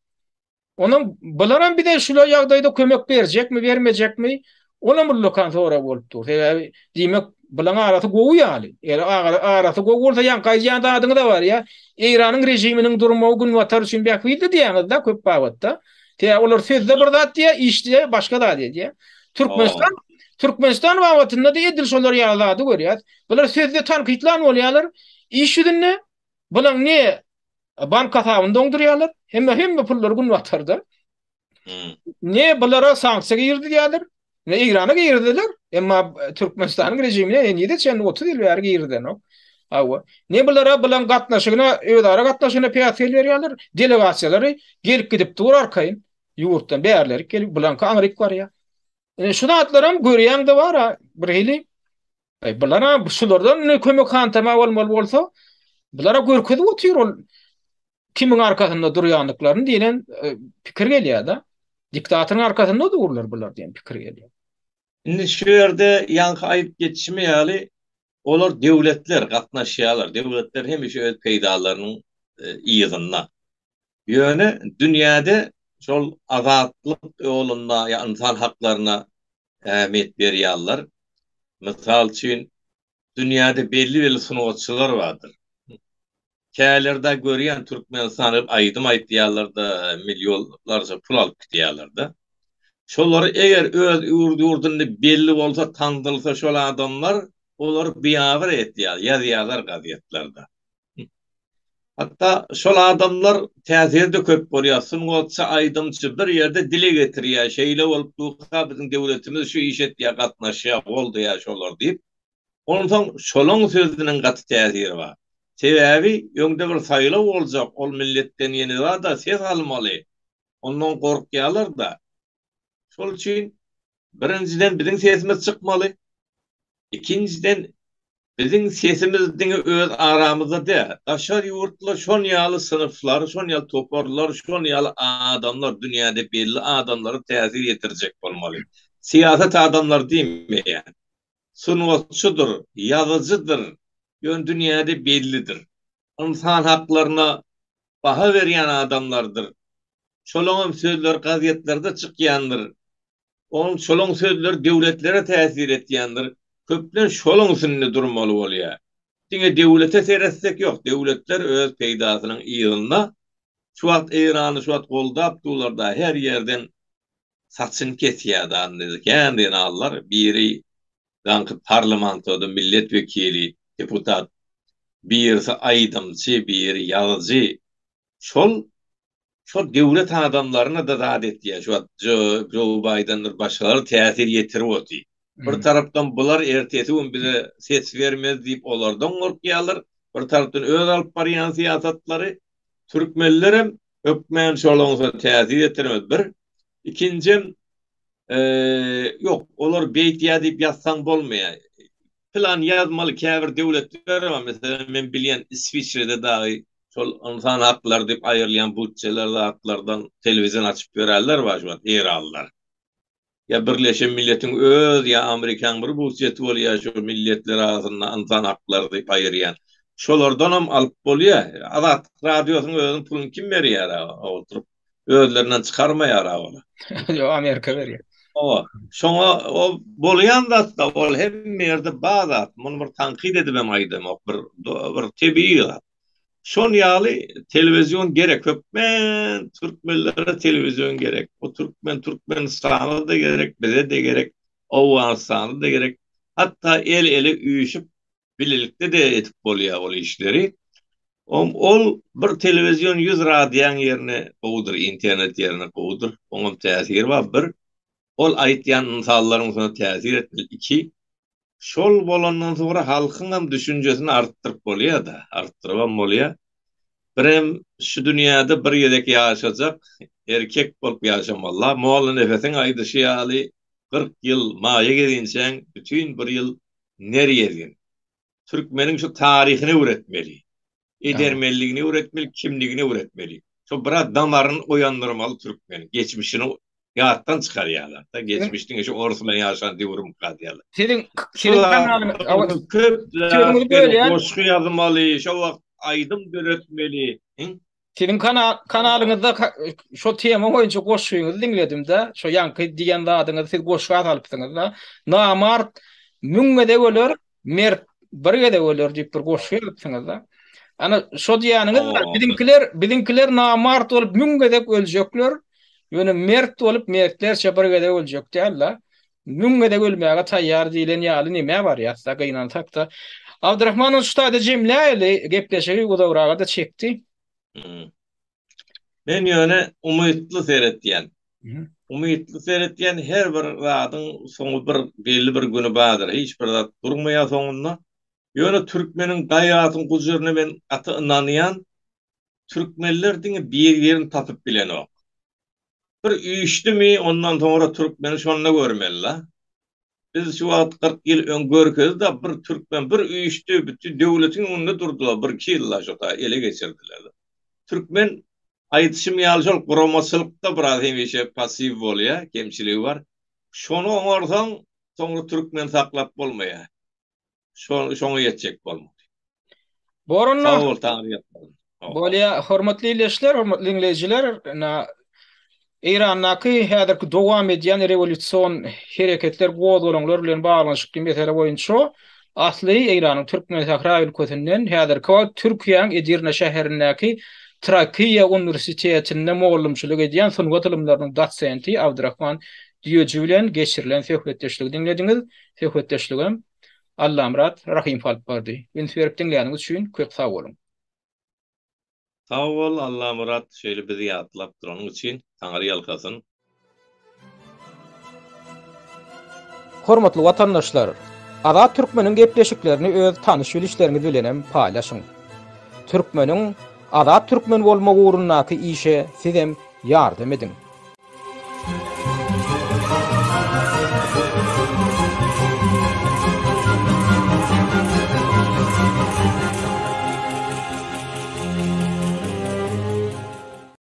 Onuň bularam bize şula ýagdaýda kömek berjekmi, bermejekmi? Olam ullakan sorag bolup dur. Sebäbi diýmek bulaň arasy gowy ýaly. Eger arasy gowy bolsa ýaňky aýdýan zadyňyz-a bar ýa. Eýranyň režiminiň durmagy günbatar üçin bähbitli diýýäňiz-de köp babatda. Sebäbi olar sözde bir zat diýýär, işde başga zat edýär. Türkmenistan Türkmenistan babatynda-da edil şolar ýaly zady görýäs. Bular sözde tankytlan bolýarlar, iş ýüzünde bulaň ne Bank hasabyny doňdurýarlar. Hemme hemme pullary günbatarda. Ne bulara sanksiýa girizilýärler, ne Eýrana girizdiler. Emma Türkmenistanyň režimine henize çenli 30 ýyl bäri girizilenok. Hawa. Ne bulara bilen gatnaşygyna, özara gatnaşygyna päsgel berýärler. Delegasiýalary gelip gidip dur arkaýyn. Ýurtdan bärlerik gelip, bulanka aňryk barýar. Ine şu zatlaram görýäň-de bar-a, birhili Aý bulara şulardan indi kömek hantama bolmaly bolsa, bulara görkezip otyr ol kimiň arkasynda durýandyklaryny diýen e, pikir gelýär-de. Diktatoryň arkasynda durlar bular diýen pikir gelýär. Indi şu ýerde ýaňky aýdyp geçişim ýaly, olar döwletler gatnaşýarlar. Döwletler hemişe öz peýdalarynyň e, yzynda. Ýöne dünýäde şol azatlyk ýolunda ýa ynsan haklaryna ähmiýet berýärler. Mysal üçin, dünýäde belli-belli sungatçylar bardyr. Käýlerde görýän Türkmenistana gelip aýdym aýtýarlar-da, millionlarça pul alyp gidýärler-de. Şolary eger öz ýurdunda belli bolsa, tanydylsa şol adamlar olary biabyr etýär, ýazýarlar gazetlerde. Hatda şol adamlar täsiri-de köp bolýar. Sungatçy, aýdymçy bir ýerde dile getirýär, şeýle bolup durka biziň döwletimiz şu işe etýär, gatnaşýar, goldaýar şolar diýip. Onsoň şolaň sözüniň gaty täsiri bar. Sebäbi öňde bir saýlaw boljak, ol milletden ýene zada ses almaly. Ondan gorkýarlar-da. Şol üçin birinjiden biziň sesimiz çykmaly. Ikinjiden Biziň sesimiz diňe öz aramyzda däl, daşary ýurtly şon ýaly synplar, şon ýaly toparlar, şon ýaly adamlar, dünýäde belli adamlara täsir ýetirjek bolmaly. Syýasat adamlary diýmeýän. Sungatçydyr, ýazyjydyr, ýöne dünýäde bellidir. Ynsan haklaryna baha berýän adamlardyr. Şolaňam sözleri gazetlerde çykýandyr. Onuň şolaň sözleri döwletlere täsir etýändir. Köplenç şolaň üstünde durmaly bolýar. Diňe döwlete seretsek ýok, döwletler öz peýdasynyň yzynda. Şu wagt Eýrany şu wagt goldap durlar-da her ýerden saçyny kesýär da indi kän zenanlar biri gaňky parlimantoda millet wekili deputat birisi aýdymçy biri ýazyjy şol Şol döwlet adamlaryna-da zat etýär. Şu wagt Jo Baýdendir başgalar täsir ýetirip otyr. Bir tarapdan bular ertesi gün bize ses bermez diýip olardan gorkýarlar. Bir tarapdan öz alyp barýan syýasatlary. Türkmenlerem hökmän şolaňsa täsir ýetirmez. Bir. Ikinjem ýok olar beýtýär diýip ýazsaň bolmaýar. Plan ýazmaly käbir döwletler bar meselem men bilýän Iswiçrede dagy şol ynsan haklary diýip aýrylýan butjeler zatlardan telewizion açyp ýörenler bar şu wagt eýranlylar. Ýa Birleşen Milletiň öz ýa Amerikaň bir budjeti bolýar şu milletler arasynda ynsan haklary diýip aýyrýan. Şolardanam alyp bolýar. Azatlyk Radiosynyň özüniň puluny kim berýär-ä oturyp? Özlerinden çykarmaýar-a olar. Ýok, Amerika berýär. Hawa. Şoňa o bolýan zat-da, ol hemme ýerde bar zat. Muny bir tankyt edibem aýdamok, bir bir tebigy zat. Şon ýaly telewizion gerek hökmän türkmenlere telewizion gerek. Bu türkmen Türkmenistana-da gerek, bize-de gerek, Owganystana-da gerek. Hatda el-ele üýşüp bilelikde-de edip bolýar ol işleri. Om ol bir telewizion 100 radioň ýerine gowudyr, internet ýerine gowudyr. Oňam täsiri bar bir. Ol aýtýan ynsanlaryň üstüne täsir etmeli. Iki, Şol bolandan soňra halkyňam düşünjesini artdyryp bolýa-da, artdyrybam bolýa. Birem şu dünýäde bir gezek ýaşajak erkek bolup ýaşamaly-la. Mollanepesiň aýdyşy ýaly, 40 ýyl maýa gezinçäň, bütin bir ýyl ner gezgin. Türkmeniň şu taryhyny öwretmeli. Edermenligini öwretmeli, kimligini öwretmeli. Şo biraz damaryny oýandyrmaly türkmeniň. Geçmişini ýatdan çykarýarlar-da. Geçmiş diňe şu orus bilen ýaşan döwrümika diýýärler. Siziň siziň kanalyňyz köp zat goşgy ýazmaly, şo wagt aýdym döretmeli. Siziň kanalyňyzda şo tema boýunça goşgyňyzy diňledim-de, şo ýaňky diýen zadyňyzy siz goşga salypsyňyz-da. Namart müň gezek öler, Mert bir gezek öler diýip bir goşgy ýazypsyňyz-da. Ana şo diýýäniňiz bar. Biziňkiler, biziňkiler namart bolup müň gezek öljekler. Ýöne mert bolup mertlerçe bir gezek öljek däl-de. Müň gezek ölmäge taýýar diýlen ýaly nämä barýas-da, gynansak-da. Abdyrahman şu taýda jemläýeli, gepleşigi uzagraga-da çekdi. Men ýöne umytly seretýän. Umytly seretýän her bir zadyň soňy bir belli bir güni bardyr. Hiç bir zat durmaýar soňunda. Ýöne türkmeniň gaýratyň gujuryna men gaty ynanýan. Türkmenler diňe bir-birini tapyp bilenok. Bir üýşdümi ondan soňra türkmeni şonda görmeli-la. Biz şu wagt 40 ýyl öň görkezdi-da bir türkmen bir üýşdi, bütin döwletiň öňünde durdular, bir-iki ýylda şo taý ele geçirdiler. Türkmen aýdyşym ýaly şol guramaçylykda biraz hemişe passiw bolýar, kemçiligi bar. Şony oňarsaň, soňra türkmen saklap bolmaýar. Şo şoňa ýetjek bolmaly. Bor onda. Sag bol Taňry ýalkasyn. Bolýa, hormatly ildeşler, hormatly diňleýjiler, ina Eýrandaky häzirki dowam edýän rewolýusion hereketler, gozgalaňlar bilen baglanyşykly mesele boýunça asly Eýranyň Türkmensähra ülkesinden häzirki wagt Türkiýäň Edirne şäherindäki Trakiýa uniwersitetinde mugallymçylyk edýän sungat ylymlarynyň dosenti Abdyrahman Düýeji bilen geçirilen söhbetdeşligi diňlediňiz. Söhbetdeşligem Allamyrat Rahymow alyp bardy. Üns berip diňläniňiz üçin köp sag boluň. Sag bol Allamyrat şeýle bizi ýatlap duranyň üçin Taňry ýalkasyn. Hormatly watandaşlar! Azat Türkmeniň gepleşiklerini öz tanyş-bilişleriňiz bilenem paýlaşyň. Türkmeniň Azat Türkmen bolmagy ugrundaky işe sizem ýardam ediň.